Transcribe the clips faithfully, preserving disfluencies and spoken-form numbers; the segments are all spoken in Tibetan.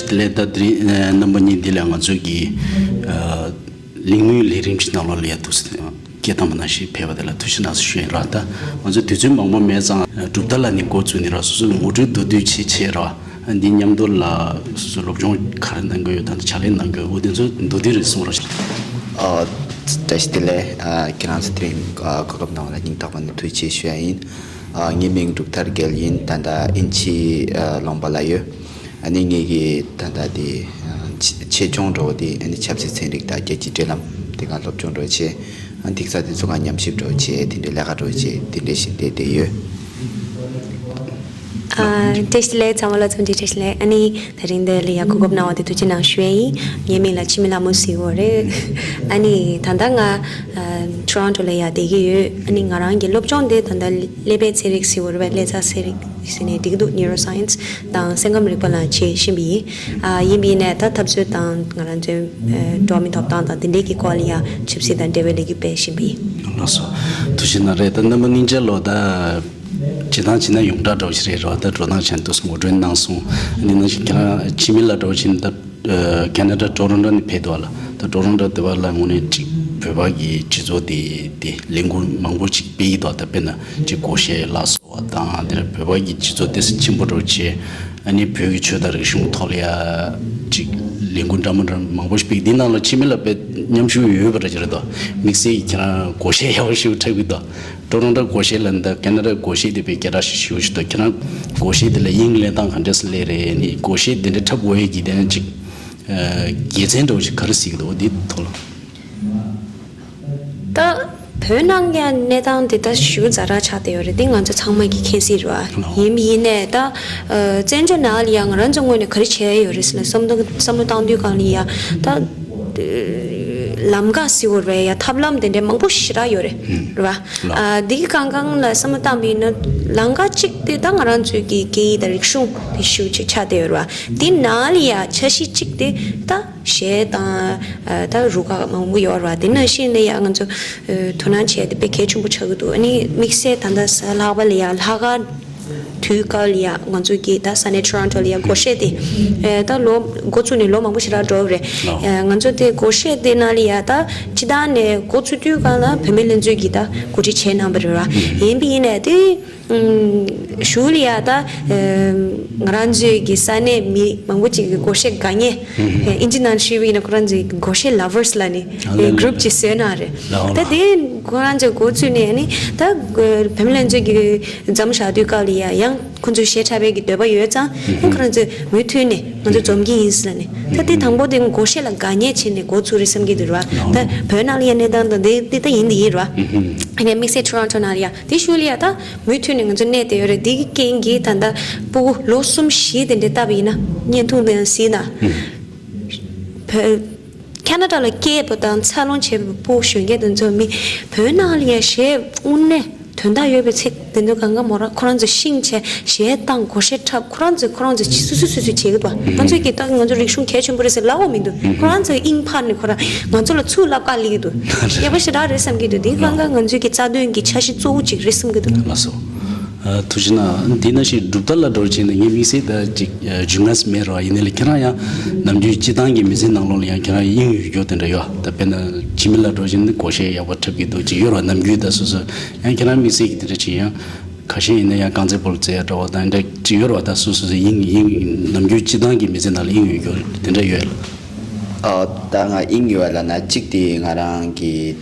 དེ་ལས་ད་དེ་རིང་ཨ་རྣམ་པ་གཉིས་འདི་ལ་ང་ཚོའི་གི་ཨ་གླེང་མོལ་ལས་རིམ་ཞིག་ནང་ལོགས་ལ་ཡ་འདུག་སེ་སྐད་བཏང་བ་ནང་བཞིན་ཕེབས་པ་དེ་ལ་ཐུགས་རྗེ་གནང་ཞུ་ཡིན་ར། ད་ང་ཚོ་དུས་ཚོད་མང་པོ་མེད་ཙང་གྲུབ་མཐའ་ལ་ནི་འགོ་བཙུགས་ནས་ར་སོ་སོའི་ངོ་སྤྲོད་མདོར་བསྡུས་བྱེད་ཆེད་ར། འདི་མཉམ་དུ་ལ་སོ་སོའི་སློབ་སྦྱོང་ག་རེ་གནང་གི་ཡོད་དང་ཕྱག་ལས་གནང་གི་ཡོད་འོ་དེ་ཚོ་མདོར་བསྡུས་རེ་གསུང་རོགས་ཞུ། ཨ། བཀྲ་ཤིས་བདེ་ལེགས། ཨ། ཁྱེད་རང་ཚོ་དེ་རིང་ཨ་གོ་སྐབས་གནང་བ་ལ་སྙིང་ཐག་པ་ནས་ཐུགས་རྗེ་ཆེ་ཞུ་ཡ་ཡིན། ཨ། ངའི་མིང་འབྲུག་ཐར་རྒྱལ་ཡིན། ད་ལྟ་དབྱིན་ཇི་ཨ་ལུང་པ་ལ་ཡོད། ཨ་ནི་ངེད་ཀྱི་ད་ལྟ་དེ་ཨ་ཆེ་ཆེད་སྦྱོང་འགྲོ་བ་དེ་ཨ་ནི་ཆབ་སྲིད་ཚན་རིག་དང་རྒྱལ་སྤྱིའི་འབྲེལ་ལམ་དེ་ག་སློབ་སྦྱོང་འགྲོ་བྱས། ཨ་ནི་དེང་སང་དེ་ཚོ་ག་ཉམས་ཞིབ་འགྲོ་བྱས་དེ་འདྲའི་ལས་ཀ་འགྲོ་བྱས་དེ་འདྲའི་བཞིན་བསྡད་བསྡད་ཡོད། ཨ། བཀྲ་ཤིས་བདེ་ལེགས། ཚང་མ་ལ་འཚམས་འདྲི་བཀྲ་ཤིས་བདེ་ལེགས། ཨ་ནི་དེ་རིང་འདི་ལ་ཡ་གོ་སྐབས་གནང་བ་དེ་ཐུགས་རྗེ་གནང་ཞུ་ཡ་ཡིན། ངའི་མིང་ལ་འཆི་མེད་ལྷ་མོ་ཟེར་གྱི་ཡོད་རེད། ཨ་ནི་ད་ལྟ་ང་ཨ་Toronto་ལ་ཡ་བསྡད་ཀྱི་ཡོད། ཨ་ནི་ང་རང་གི་སློབ་སྦྱོང་དེ་ད་ལྟ་ཀླད་པའི་ཚན་རིག་ཟེར་གྱི་ཡོད་རེད་པས། ཀླད་རྩ་ཚན་རིག་ཟེར་ནས་འགྲིག་གི་འདུག Neuroscience་དང་སེམས་ཁམས་རིག་པ་ལ་བྱེད་བཞིན་པ་ཡིན། ཨ་ཡིན་པ་ཡིན་ནའི་ད་འཐབ་རྩོད་དང་ང་རང་ཚོའི་ཨ་འགྲོ་བ་མིའི་ཐོབ་ཐང་དང་དེ་འདྲའི་གི་སྐོར་ལ་ཡ་ཆབ་སྲིད་དང་འབྲེལ་བའི་ལས་འགུལ་སྤེལ་བཞིན་པ་ཡིན། ལགས་སོ། ཐུགས་རྗེ་གནང་རེད། ད་རྣམ་པ་གཉིས་ཆ་ལོ་ད། བྱེད་སྟངས་བྱས་ན་ཡོངས་གྲགས་འདྲ་བོ་ཞིག་རེད་རོ། ད་འགྲོ་སྟངས་བྱས་ན་འདུག་སེ་ངོ་སྤྲོད་གནང་སོང་། ཨ་ནི་ནང་བཞིན་ཁྱེད་རང་འཆི་མེད་ལགས་འདྲ་བོ་བྱས་ན་ད་ཨ་ཁེ་ན་ཌ་ཊོ་རོན་ཊོ་ནས་ཕེབས་འདུག་ལ། ད་ཊོ་རོན་ཊོ་དེ་བ་ལ་དངོས་གནས་ཅིག་བོད་པ་གི་སྤྱི་ཚོགས་དེ་དེ་ལས་འགུལ་མང་པོ་ཅིག་སྤེལ་གྱི་འདུག་ད་དཔེར་ན་ཅིག་སྒོར་གཞས་ལ་སོགས་པ་དང་དེ་ལ་བོད་པ་གི་སྤྱི་ཚོགས་དེ་ཆེན་པོ་འདྲ་བོ་བྱས། ཨ་ནི་བོད་ཀྱི་ཆོས་དང་རིག་གཞུང་ཐོག་ལ་ཡ་ཅིག་ལས་འགུལ་འདྲ་མོ་འདྲ་མང་པོ་ཞིག་སྤེལ་གྱི་འདུག་ནང་ལ་འཆི་མེད་ལགས་དཔེ་མཉམ་ཞུགས་ཡོད་པ་འདྲ་ཅིག་རེད་འདུག་དམིགས་བསལ་གྱི་ཁྱེད་རང་སྒོར་གཞས་ཡག་པོ་ཞིག་འཁྲབ་ཀྱི་འདུག་ཊོ་རོན་ཊོ་སྒོར་གཞས་ལ་འདི་ཁེ་ན་ཌ་སྒོར་གཞས་དེ་དཔེ་སྐད་གྲགས་ཤིག་ཞེ་པོ་ཞིག་འདུག་ཁྱེད་རང་སྒོར་གཞས་དེ་ལ་དབྱིངས་ལེན་སྟངས་ག་འདྲས་སེ་ལེན་རེད། ནི་སྒོར་གཞས་དེ་འདྲ་འཁྲབ་དགོས་ཡས་ཀྱི་དེ་ནས་ཅིག་ཨ་དགེ་མཚན་འདྲ་བོ་ཞིག་ག་རེ་གཟིགས་ཀྱི་འདུག་འོ་འདི་ཐོག་ལ། ད་བོད་ནང་གི་གནས་སྟངས་དེ་ད་ཞེ་པོ་ཛ་དྲག་ཆགས་བསྡད་ཡོད་རེད། དེ་ང་ཚོ་ཚང་མ་གིས་མཁྱེན་གསལ་རེད་བ། ཡིན་ཡིན་ནའི་ད་ཨ་བཙན་བྱོལ་ནང་ལ་ཡང་ང་རང་ཚོ་ངོས་ནས་ག་རེ་བྱས་ཡོད་རེད་ཟེར་ན་བསམ་བློ་བསམ་བློ་བཏང་དུས་གང་ལ་ཡ་ད། ལམ་ཁ་ཟེར་བ་རེད་ཡ། ཐབས་ལམ་དེ་འདྲའི་མང་པོ་ཞེ་དྲག་ཡོད་རེད། རེད་བ། ལགས། ཨ་འདི་གི་སྒང་གང་ལ་བསམ་བློ་བཏང་བ་ཡིན་ན་ལམ་ཁ་གཅིག་དེ་ད་ང་རང་ཚོའི་གི་སྐད་ཡིག་དང་རིག་གཞུང་དེ་ཞེ་པོ་ཅིག་ཆགས་བསྡད་ཡོད་རེད་བ། དེ་ནང་ལ་ཡ་འཆར་གཞི་གཅིག་དེ་ད་གཞས་དང་ཨ་ད་རུ་ཁག་མང་པོ་ཡོད་རེད་བ། དེ་ནང་བཞིན་ལ་ཡ་ང་ཚོ་ཨ་དོ་སྣང་བྱས་ཏེ་དཔེ་གལ་ཆེན་པོ་ཆགས་ཀྱི་འདུག་ཨ་ནི་དམིགས་བསལ་ད་ལྟ་གཟའ་ལྷག་པ་ལ་ཡ་ལྷག་དཀར་དུས་སྐབས་ལ་ཡ་ང་ཚོ་གི་ད་ས་གནས་ཊོ་རོན་ཊོ་ལ་ཡ་སྒོར་གཞས་དེ་ཨེ་ད་ལོ་འགོ་བཙུགས་ནས་ལོ་མང་པོ་ཞེ་དྲག་འགྲོ་བ་རེད། ལགས། ཨེ་ང་ཚོ་དེ་སྒོར་གཞས་དེ་ནང་ལ་ཡ་ད་སྤྱི་བཏང་ནས་འགོ་ཚུགས་དུས་སྒང་ལ་བུད་མེད་ལྷན་ཚོགས་ཀྱིས་ད་གོ་སྒྲིག་བྱས་གནང་བ་རེད་བ། ཡིན་པ་ཡིན་ནའི་དེ་ཨུམ་གཞུག་ལ་ཡ་ད་ཨེ་ང་རང་ཚོའི་གི་ས་གནས་མི་མང་པོ་ཅིག་གིས་སྒོར་གཞས་དགའ་ཉེ་ཨིན་ཇི་ནང་ཞུས་པ་ཡིན་ན་ཁོ་རང་ཚོའི་སྒོར་གཞས་ལ་བར་སི་ལབ་ནས་ཨེ་གུ་རུབ་ཅིག་བཟོས་གནང་རེད། ལགས། ད་དེ་ཁོ་རང་ཚོའི་འགོ་ཚུགས་ནས་ཨ་ནི་ད་བུད་མེད་ལྷན་ཚོགས་ཀྱི་འཛོམས་བཞག་དུས་སྐབས་ལ་ཡ་ཡང་ཁོ་ཚོས་གཞས་འཁྲབ་པའི་གི་འདོད་པ་ཡོད་ཙང་ཨ་ཁོ་རང་ཚོས་མུ་མཐུད་ནས་ང་ཚོ་འཛོམས་ཀྱི་ཡིན་ཟེར་ལབ་ནས། ད་དེ་དང་པོ་དེ་སྒོར་གཞས་ལ་དགའ་ཉེ་བྱས་ནས་འགོ་ཚུགས་རེད་བསམ་གྱི་འདུག་ར། ད་བོད་ནང་ལ་ཡ་གནས་སྟངས་དང་དེ་དེ་ད་ཡིན་དེ་ཡིན་ར། ཨ་ནི་དམིགས་བསལ་ཊོ་རོན་ཊོ་ནང་ལ་ཡ་དེ་ཞུ་ལ་ཡ་ད་མུ་མཐུད་ནས་ང་ཚོ་གནས་བསྡད་ཡོད་རེད། དེ་གི་རྐྱེན་གྱིས་ད་ལྟ་སྤུ་གུ་ལོ་གསུམ་བཞི་དེ་འདྲ་བཏབ་པ་ཡིན་ན་བརྙན་ཐུང་དེ་ཡང་གཟིགས་ན། བོད་ཁེ་ན་ཌ་ལ་སྐྱེས་པ་དང་འཚར་ལོངས་བྱས་པའི་སྤུ་གུ་གཞོན་སྐྱེས་དེ་ཚོ་མི་བོད་ནང་ལ་ཡ་གཞས་དངོས་གནས་དོན་དག་ཡོད་པའི་ཚིག་དེ་ཚོ་གང་ག་མོ་ར་ཁོ་རང་ཚོ་ཤེས་བྱས་གཞས་བཏང་སྒོར་གཞས་འཁྲབ་ཁོ་རང་ཚོས་ཁོ་རང་ཚོ་ཅི་སུ་སུ་སུ་སུ་བྱེད་ཀྱི་འདུག་ང་ཚོས་ཀྱིས་ད་ང་ཚོ་རིག་གཞུང་གལ་ཆེན་པོ་རེད་ཟེར་ལབ་དགོས་མི་འདུག་ཁོ་རང་ཚོས་དབྱིངས་ཕར་ནས་ཁོ་རང་ང་ཚོ་ལ་ཚུར་ལབ་ཀ་ལི་གི་འདུག་ཡག་པོ་ཞེ་དྲག་རེད་བསམ་གྱི་འདུག་དེ་གང་ག་ང་ཚོས་ཀྱི་རྩ་དོན་གྱི་འཆར་གཞི་གཙོ་བོ་གཅིག་རེད་བསམ་གྱི་འདུག་ལགས་སོ། ཨ་ཐུགས་རྗེ་གནང་། འདི་ན་ཞིག་གྲུབ་མཐའ་ལ་འགྲོ་བྱས་ན་ངས་དམིགས་བསལ་ད་ཅིག་ཨ་རྒྱུས་མངའ་མེད་རོགས། ཡིན་ནའི་ལ་ཁྱེད་རང་ཡང་ནམ་རྒྱུན་སྤྱི་བཏང་གི་མི་ཚེ་ནང་ལོགས་ལ་ཡང་ཁྱེད་རང་དབྱིངས་ཡོད་རྒྱུ་དེ་འདྲ་ཡོད། ད་དཔེར་ན་འཆི་མེད་ལ་འགྲོ་བྱས་ན་སྒོར་གཞས་ཡག་པོ་འཁྲབ་ཀྱི་འདུག་ཅིག་ཡོད་རོགས། ནམ་རྒྱུན་ད་སོ་སོ་ཡང་ཁྱེད་རང་དམིགས་བསལ་གྱི་དེ་འདྲ་ཅིག་ཡང་ཁ་ཤས་ཡིན་ན་ཡང་རྐང་རྩེད་སྤོ་ལོ་རྩེ་ཡ་འདྲ་བོ་དང་འདྲ་ཅིག་ཡོད་རོགས། ད་སོ་སོ་སོ་དབྱིངས་དབྱིངས་ནམ་རྒྱུན་སྤྱི་བཏང་གི་མི་ཚེ་ནང་ལ་དབྱིངས་ཡོད་རྒྱུ་དེ་འདྲ་ཡོད་ལ། ཨ་ད་ང་དབྱིངས་ཡོད་ལ་ན་གཅིག་དེ་ང་རང་གི་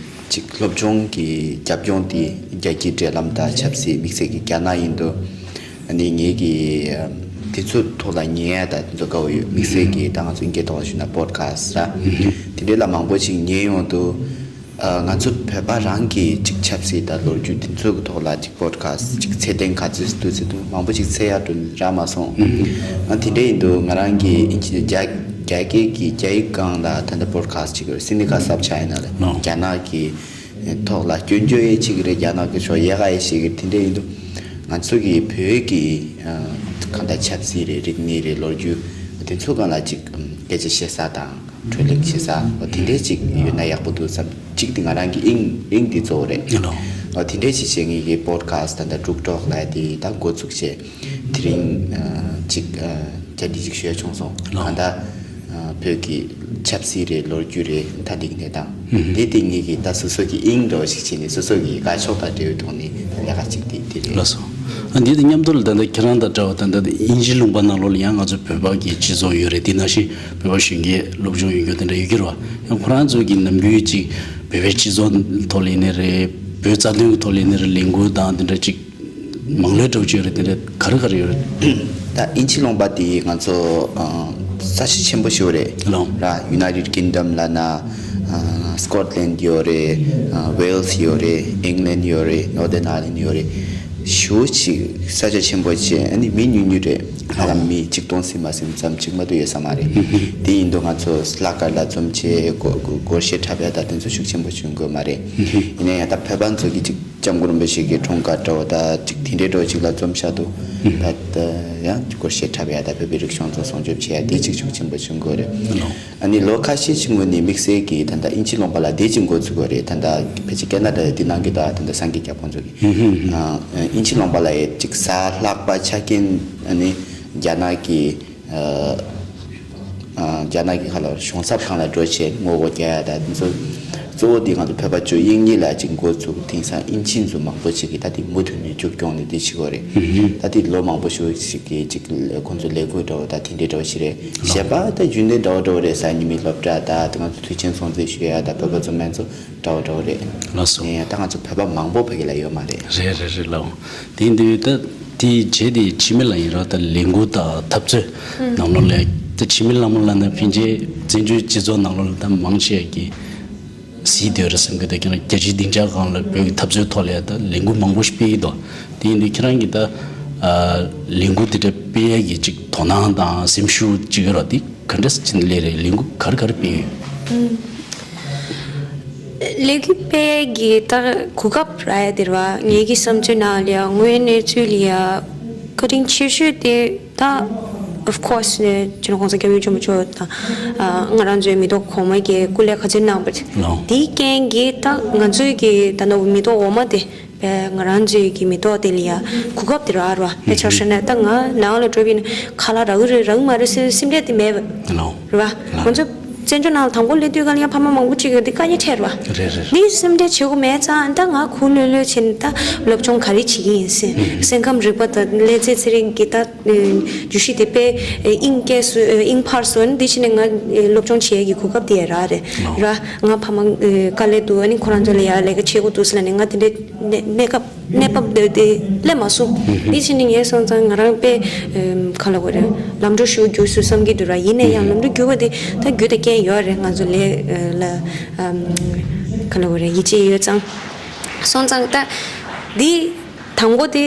གཅིག་སློབ་སྦྱོང་གི་རྒྱབ་ལྗོངས་དེ་རྒྱལ་སྤྱིའི་འབྲེལ་ལམ་དང་ཆབ་སྲིད་དམིགས་བསལ་གྱི་རྒྱ་ནག་ཡིན་འདུག་ཨ་ནི་ངེད་ཀྱི་ཨམ་དེ་ཚོའི་ཐོག་ལ་ཉན་ཡ་དང་དེ་ཚོ་དགའ་བོ་ཡོད། དམིགས་བསལ་གྱི་ད་ང་ཚོ་དབྱིན་སྐད་ཐོག་ལ་ཞུས་ན་པོ་ཌི་ཁ་སི་ཊི་ར་དེ་འདྲའི་ལ་མང་པོ་ཞིག་ཉན་ཡོང་དུས་ཨ་ང་ཚོ་བོད་པ་རང་གི་གཅིག་ཆབ་སྲིད་དང་ལོ་རྒྱུས་དེ་ཚོའི་ཐོག་ལ་གཅིག་པོ་ཌི་ཁ་སི་ཊི་གཅིག་ཚད་ལྡན་ག་ཚོད་འདུག་ཟེར་དུས་མང་པོ་ཞིག་འཚོལ་ཡ་འགྲོ་རག་མ་སོང་། ཨ་དེ་འདྲ་ཡིན་དུས་ང་རང་གི་ཨིན་ཇི་རྒྱ་རྒྱ་སྐད་ཀྱི་རྒྱ་ཡིག་སྒང་ལ་ད་ལྟ་པོ་ཌི་ཁ་སི་ཊི་ཅིག་ཡོད་རེད། སིན་ཌི་ཁ་སབ་ཆ་ཡིན་ན་ལ་ཨོ་རྒྱ་ནག་གི་ཐོག་ལ་སྐྱོན་བརྗོད་ཡས་ཅིག་རེད། རྒྱ་ནག་གི་ཕྱོགས་ཡས་ག་ཡས་ཤིག་རེད། དེ་འདྲ་ཡིན་དུས་ང་ཚོ་གི་བོད་ཀྱི་ཨ་གང་ལྟར་ཆབ་སྲིད་རེད། རིག་གནས་རེད། ལོ་རྒྱུས་དེ་ཚོ་སྒང་ལ་ཅིག་སྐད་ཆ་བཤད་ས་དང་གྲོས་གླེང་བྱེད་ས་དེ་འདྲ་ཅིག་ཡོད་ན་ཡག་པོ་འདུག་བསམ། གཅིག་དེ་ང་རང་གི་དབྱིངས་དབྱིངས་དེ་གཙོ་བོ་རེད། ཨོ་དེ་འདྲ་ཅིག་བྱས་ངེད་ཀྱི་པོ་ཌི་ཁ་སི་ཊི་ད་ལྟ་འབྲུག་ཊོག་ལབ་ཡ་དེ་ད་འགོ་བཙུགས་བྱས། དེ་རིང་ཨ་ཅིག་ཨ་ བཅར་འདྲི་ཅིག་ཞུ་ཡ་བྱུང་སོང་། ལགས། གང་ལྟར་ཨ་བོད་ཀྱི་ཆབ་སྲིད་རེད། ལོ་རྒྱུས་རེད། མཐའ་འདི་གི་གནས་སྟངས་ཧུམ་ཧུམ། དེ་དེ་ངེད་ཀྱིས་ད་སོ་སོ་གི་དབྱིངས་འདྲ་བོ་ཞིག་བྱས་ནས་སོ་སོ་གི་དགའ་ཕྱོགས་དང་འབྲེལ་བའི་ཐོག་ནས་ལས་ཀ་ཅིག་དེ་དེ་རེད། ལགས་སོ། ཨ་འདི་དང་མཉམ་དུ་ལ་ད་ལྟ་ཁྱེད་རང་དང་འདྲ་བ་ད་ལྟ་དབྱིན་ཇི་ལུང་པ་ནང་ལོགས་ལ་ཡང་ང་ཚོ་བོད་པ་གི་སྤྱི་ཚོགས་ཡོད་རེད། དེ་ནང་བཞིན་བོད་པ་གཞོན་སྐྱེས་སློབ་སྦྱོང་ཡོད་མཁན་དེ་འདྲ་ཡོད་ཀྱི་རེད་བ། ཡང་ཁོ་རང་ཚོ་གི་ནམ་རྒྱུན་ཅིག་བོད་པའི་སྤྱི་ཚོགས་ཐོག་ལ་ཡིན་ནའི་རེད། བོད་རྩ་དོན་གྱི་ཐོག་ལ་ཡིན་ནའི་རེད། ལས་འགུལ་དང་དེ་འདྲ་ཅིག་མང་ལོས་འགྲོ་བཅོས་རེད། དེ་འདྲ་ག་རེ་ག་རེ་ཡོད་རེད། ད་དབྱིན་ཇི་ལུང་པ་དེ་ང་ཚོ་ཨ་ས་ཆ་ཆེན་པོ་ཞིག་རེད། ལགས། ར་United Kingdom ལབ་ན་ཨ་Scotland ཡོད་རེད། ཨ་Wales ཡོད་རེད། England ཡོད་རེད། Northern Ireland ཡོད་རེད། ཞེ་པོ་ཅིག་ས་ཆ་ཆེན་པོ་བྱས། ཨ་ནི་མི་ཉུང་ཉུང་རེད། ཧ་ལམ་མི་ཆིག་སྟོང་ཟིན་མ་ཟིན་ཙམ་ཅིག་མ་གཏོགས་ཡོད་ས་མ་རེད། དེ་ཡིན་དུས་ང་ཚོ་ལྷག་དཀར་ལ་འཛོམས་བྱས་སྒོར་སྒོར་གཞས་འཁྲབ་ཡ་ད་དེ་ཚོ་ཤུགས་ཆེན་པོ་བྱུང་དགོས་མ་རེད། ཡིན་ན་ཡང་ད་བོད་པ་ཚོ་གི་ཅིག་སྐྱབས་མགོན་རིན་པོ་ཆེ་གི་འཁྲུངས་སྐར་འདྲ་བོ་ད་ཅིག་དེ་འདྲའི་འདྲ་བོ་ཅིག་ལ་འཛོམས་བཞག་འདུག་ད་ད་ཡང་སྒོར་གཞས་འཁྲབ་ཡ་ད་བོད་པའི་རིག་གཞུང་ཚོ་སྲུང་སྐྱོབ་བྱེད་ཡ་དེ་ཅིག་ཤུགས་ཆེན་པོ་བྱུང་དགོས་རེད། ཨ་ནི་ལོ་ཁ་ཤས་ཅིག་སྔོན་ནས་དམིགས་བསལ་གྱིས་ད་ལྟ་དབྱིན་ཇི་ལུང་པ་ལ་དེ་ཅིག་འགོ་ཚུགས་དགོས་རེད། ད་ལྟ་ཕལ་ཆེར་ཁེ་ན་ཌ་དེ་ནང་གི་ད་ད་ལྟ་སངས་རྒྱས་རྒྱ་ཕོན་ཚོ་གི་ཨ་དབྱིན་ཇི་ལུང་པ་ལ་ཡ་ཅིག་གཟའ་ལྷག་པ་ཆ་རྐྱེན་ཨ་ནི་རྒྱ་ནག་གི་ཨ་ཨ་རྒྱ་ནག་གི་ཁ་ལ་གཞུང་ཚབ་ཁང་ལ་འགྲོ་བྱས་ངོ་རྒོལ་རྒྱག་ཡ་ད་དེ་ཚོ་གཙོ་བོ་དེ་ང་ཚོ་བོད་པ་ཚོ་དབྱིན་ཡིག་ལ་ཅིག་འགོ་ཚུགས། དེང་སང་དབྱིན་ཇི་ཚོ་མང་པོ་ཞིག་གིས་ད་དེ་མུ་མཐུད་ནས་མཇུག་སྐྱོང་ནས་དེ་བྱེད་དགོས་རེད། ད་དེ་ལོ་མང་པོ་ཞིག་ཞིག་གིས་ཅིག་ཁོང་ཚོ་ལས་འགུལ་འདྲ་བོ་ད་དེ་འདྲའི་འདྲ་བོ་ཞིག་རེད། གཞན་པ་ད་རྒྱུན་ལྡན་འདྲ་བོ་འདྲ་བོ་རེད། གཟའ་ཉི་མའི་སློབ་གྲྭ་ད་དེ་ང་ཚོ་དུས་ཆེན་སྲུང་བརྩི་ཞུ་ཡ་ད་བོད་པ་ཚོ་མང་ཚོ་འདྲ་བོ་འདྲ་བོ་རེད། ལགས་སོ། ཡིན་ཡང་ད་ང་ཚོ་བོད་པ་མང་པོ་ཕ་གི་ལ་ཡོད་མ་རེད། རེད་རེད་རེད་ལགས། དེ་ཡིན་དུས་ད་དེའི་རྗེས་དེ་འཆི་མེད་ལགས་ཡིན་རོགས། ད་ལས་འགུལ་དང་འཐབ་རྩོད་ནང་ལོགས་ལ་ད་འཆི་མེད་ལགས་མོ་ལབ་ན་ཕལ་ཆེར་བཙན་བྱོལ་སྤྱི་ཚོགས་ནང་ལོགས་ལ་ད་མང་ཆེ་གིས་གཟིགས་བསྡད་ཡོད་རེད་བསམ་གི་འདུག་ཁྱེད་རང་རྒྱལ་སྤྱིའི་སྡིངས་ཆ་སྒང་ལ་བོད་ཀྱི་འཐབ་རྩོད་ཐོག་ལ་ཡ་ད་ལས་འགུལ་མང་པོ་ཞིག་སྤེལ་གྱི་འདུག་དེ་ཡིན་དུས་ཁྱེད་རང་གིས་ད་ཨ་ལས་འགུལ་དེ་འདྲ་སྤེལ་ཡ་གི་ཅིག་དོ་སྣང་དང་སེམས་ཤུགས་ཅིག་ཡོད་རོགས། དེ་ག་འདྲ་ཅིག་སླེབས་རེད། ལས་འགུལ་ག་རེ་ག་རེ་སྤེལ་ཡོད། ལས་འགུལ་སྤེལ་གྱི་ད་གོ་སྐབས་རག་ཡ་དེ་རེད་བ། ངེད་ཀྱི་བསམ་ཚུལ་ནང་ལ་ཡ་དངོས་གནས་ཚུལ་ལ་ཡ་བཀའ་དྲིན་ཆེ་ཤོས་དེ་ད་of course་ནས་སྤྱི་ནོར་༸གོང་ས་༸སྐྱབས་མགོན་ཆེན་པོ་མཆོག་དང་ཨ་ང་རང་ཚོའི་མི་ཐོག་གོང་མ་གིས་སྐུ་ལས་ག་ཚོད་གནང་པ་ལགས། དེའི་རྐྱེན་གྱིས་ད་ང་ཚོའི་གི་ད་ནོར་བུ་མི་ཐོག་འོག་མ་དེ་པས་ང་རང་ཚོའི་གི་མི་ཐོག་དེ་ལ་ཡ་གོ་སྐབས་དེ་རག་རེད་བ། དཔེ་ཆ་བཞག་ན་ད་ང་ནང་ལ་འགྲོ་བ་ཡིན་ན་ཁ་ལག་རག་གི་རེད་རག་གི་མ་རེད་ཟེར་སེམས་ཁྲལ་དེ་མེད་པ་ལགས། རེད་བ། ང་ཚོ་བཙན་བྱོལ་ནང་ལ་དང་པོ་སླེབས་དུས་ག་ལ་ཡང་ཕ་མ་མང་པོ་ཅིག་ཡོད་དེ་དཀའ་ངལ་འཕྲད་རེད་བ། རེད་རེད། འདི་སེམས་ཁྲལ་བྱེད་དགོས་མེད་ཙང་ད་ང་ཁུ་ལྷོད་ལྷོད་བྱས་ནས་ད་སློབ་སྦྱོང་ག་རེ་བྱེད་ཀྱི་ཡིན་ཟེར། སེམས་ཁམས་རིག་པ་དང་ཀླད་རྩའི་ཚན་རིག་གི་ད་བརྗོད་གཞི་དེ་དཔེ་དབྱིངས་སྐྱེས་སོ་དབྱིངས་འཕར་སོང་། འདི་བྱས་ནས་ང་སློབ་སྦྱོང་བྱེད་ཡས་ཀྱི་གོ་སྐབས་དེ་ཡང་རག་རེད། རེད་བ། ང་ཕ་མ་དཀའ་ལས་འདུག་ཨ་ནི་ཁོ་རང་ཚོ་ལ་ཡང་ལས་ཀ་བྱེད་དགོས་འདུག་ཟེར་ལབ་ནས་ང་དེ་འདྲའི་གནས་གནས་སྐབས་གནས་བབ་འདི་དེ་སླེབས་མ་སོང་། འདི་བྱས་ནས་ངས་སོང་ཙང་ང་རང་དཔེ་ག་ལ་གོ་རེད། ལམ་འགྲོ་ཞུ་རྒྱུ་སུ་བསམ་གྱི་འདུག་ར། ཡིན་ན་ཡང་ལམ་འགྲོ་རྒྱུ་བ་དེ་ད་རྒྱུ་དང་རྐྱེན་ཡོད་རེད། ང་ཚོ་ལས་ལ་ག་ལ་གོ་རེད། ཡིད་ཆེས་ཡོད་ཙང་། སོང་ཙང་ད་འདི་དང་པོ་དེ་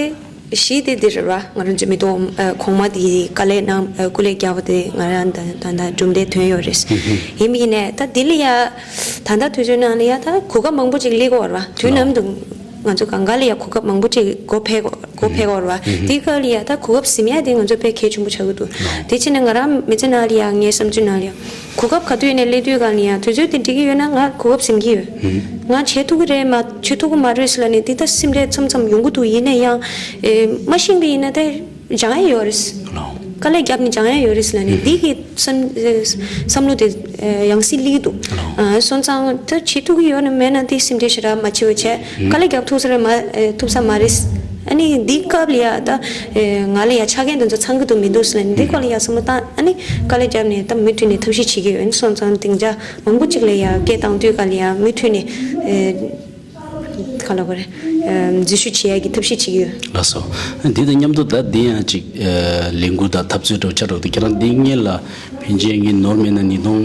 གཞི་དེ་འདི་རེད་ར། ང་རང་ཚོ་མི་ཐོག་གོང་མ་དེ་དཀའ་ལས་གནང་སྐུ་ལས་བརྒྱབ་པ་དེ་ང་རང་ད་ད་ད་གྲུབ་འབྲས་ཐོན་ཡོད་རེད། ཡིན་མིན་ནས་ད་འདི་ལ་ཡ་ད་ལྟ་དུས་ཚོད་ནང་ལ་ཡ་ད་གོ་སྐབས་མང་པོ་ཅིག་སླེབས་ཀྱི་ཡོད་རེད་བ། དུས་ནམ་དུ་ང་ཚོ་གང་ག་ལ་ཡ་གོ་སྐབས་མང་པོ་ཅིག་སྒོ་ཕྱེ་གི་སྒོ་ཕྱེ་གི་ཡོད་རེད་བ། དེའི་སྐབས་ལ་ཡ་ད་གོ་སྐབས་ཟིན་ཡ་དེ་ང་ཚོ་དཔེ་གལ་ཆེན་པོ་ཆགས་ཀྱི་འདུག་དེ་བྱས་ནས་ང་རང་མི་ཚེ་ནང་ལ་ཡ་ངའི་བསམ་ཚུལ་ནང་ལ་ཡ་གོ་སྐབས་ག་དུས་ནས་སླེབས་དུས་གང་ལ་ཡ་དུས་ཚོད་དེ་འགྲིག་གི་ཡོད་ན་ང་གོ་སྐབས་ཟིན་གྱི་ཡོད། ང་བྱེད་ཐུབ་ཀྱི་རེད་མ་བྱེད་ཐུབ་ཀྱི་མ་རེད་ཟེར་ལབ་ནས་འདི་ལྟར་སེམས་ཁྲལ་མཚམས་མཚམས་ཡོང་གི་འདུག་ཡིན་ན་ཡང་ཨེ་མ་ཤེས་པ་ཡིན་ན་དེ་སྦྱང་ཡ་ཡོད་རེད། ལགས། དཀའ་ལས་བརྒྱབ་ནས་སྦྱང་ཡ་ཡོད་རེད་ཟེར་ལབ་ནས་འདི་གི་བསམ་ཨེ་བསམ་བློ་དེ་ཨེ་ཡང་སྲིད་སླེབས་ཀྱི་འདུག་ལགས། ཨ་སོང་ཙང་ད་བྱེད་ཐུབ་ཀྱི་ཡོད་ན་མེད་ན་དེ་སེམས་ཁྲལ་ཞེ་དྲག་མ་བྱེད་པ་བྱས། དཀའ་ལས་བརྒྱབ་ཐུབ་ས་རེད་མ་ཨེ་ཐུབ་ས་མ་རེད། ཨ་ནི་འདི་སྐབས་ལ་ཡ་ད་ཨེ་ང་ལ་ཡ་ཆ་རྐྱེན་དེ་ཚོ་ཚང་གི་འདུག་མི་འདུག་ཟེར་ལབ་ནས་འདི་སྐོར་ལ་ཡ་བསམ་བློ་བཏང་། ཨ་ནི་དཀའ་ལས་བརྒྱབ་ནས་ད་མུ་མཐུད་ནས་ཐབས་ཤེས་བྱེད་ཀྱི་ཡོད། སོང་ཙང་སྡིངས་ཆ་མང་པོ་ཅིག་ལ་ཡ་སྐད་བཏང་དུས་ག་ལ་ཡ་མུ་མཐུད་ནས་ཨེ་ག་ལ་གོ་རེད། ཨེ་འཛུལ་ཞུགས་བྱེད་ཡ་གི་ཐབས་ཤེས་བྱེད་ཀྱི་ཡོད། ལགས་སོ། འདི་དང་མཉམ་དུ་ད་འདི་ཡང་ཅིག་ཨེ་ལས་འགུལ་དང་འཐབ་རྩོད་འདྲ་བོ་ཆགས་འགྲོ་འདུག་ཁྱེད་རང་འདི་སྔོན་ལ་ཕན་ཆད་ངས་ནོར་མེད་ན་ཉིས་སྟོང་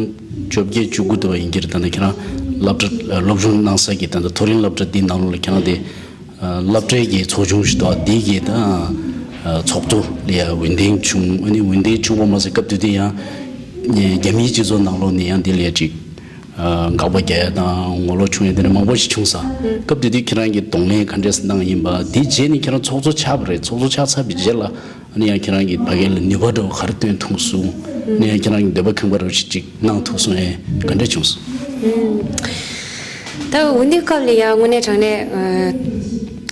བཅོ་བརྒྱད་བཅུ་དགུ་དུ་བ་ཡིན་གྱི་རེད། ད་ནི་ཁྱེད་རང་སློབ་གྲྭ་སློབ་སྦྱོང་གནང་ས་གི་ད་ལྟ་མཐོ་རིམ་སློབ་གྲྭ་འདི་ནང་ལོགས་ལ་ཁྱེད་རང་དེ་སློབ་གྲྭའི་གི་ཚོགས་ཆུང་ཞིག་འདུག་འདི་གི་ད་ཚོགས་གཙོ་ལ་ཡ་འོས་འདེམས་བྱུང་། ཨ་ནི་འོས་འདེམས་བྱུང་བ་མ་ཟད་སྐབས་དེ་དུས་ཡང་རྒྱ་མིའི་སྤྱི་ཚོགས་ནང་ལོགས་ནས་ཡང་འདི་ལ་ཡ་ཅིག་ཨ་དགག་པ་རྒྱག་ཡ་དང་ངོ་ལོག་བྱུང་ཡ་དེ་འདྲ་མང་པོ་ཞིག་བྱུང་ས། སྐབས་དེ་དུས་ཁྱེད་རང་གིས་གདོང་ལེན་ག་འདྲས་གནང་ཡིན་པ། དེའི་རྗེས་ནས་ཁྱེད་རང་ཚོགས་གཙོ་ཆགས་པ་རེད། ཚོགས་གཙོ་ཆགས་ཚར་བའི་རྗེས་ལ་ཨ་ནི་ཡང་ཁྱེད་རང་གིས་ཕ་གི་ལ་ནུས་པ་འདྲ་བོ་ག་རེ་བཏོན་ཐུབ་སོང་། ཨ་ནི་ཡང་ཁྱེད་རང་གི་འདོད་པ་ཁེངས་པ་འདྲ་བོ་ཞིག་ཅིག་གནང་ཐུབ་སོང་ཨེ་ག་འདྲས་བྱུང་སོང་། ད་འོ་འདི་སྐབས་ལ་ཡང་དངོས་གནས་དྲང་གནས་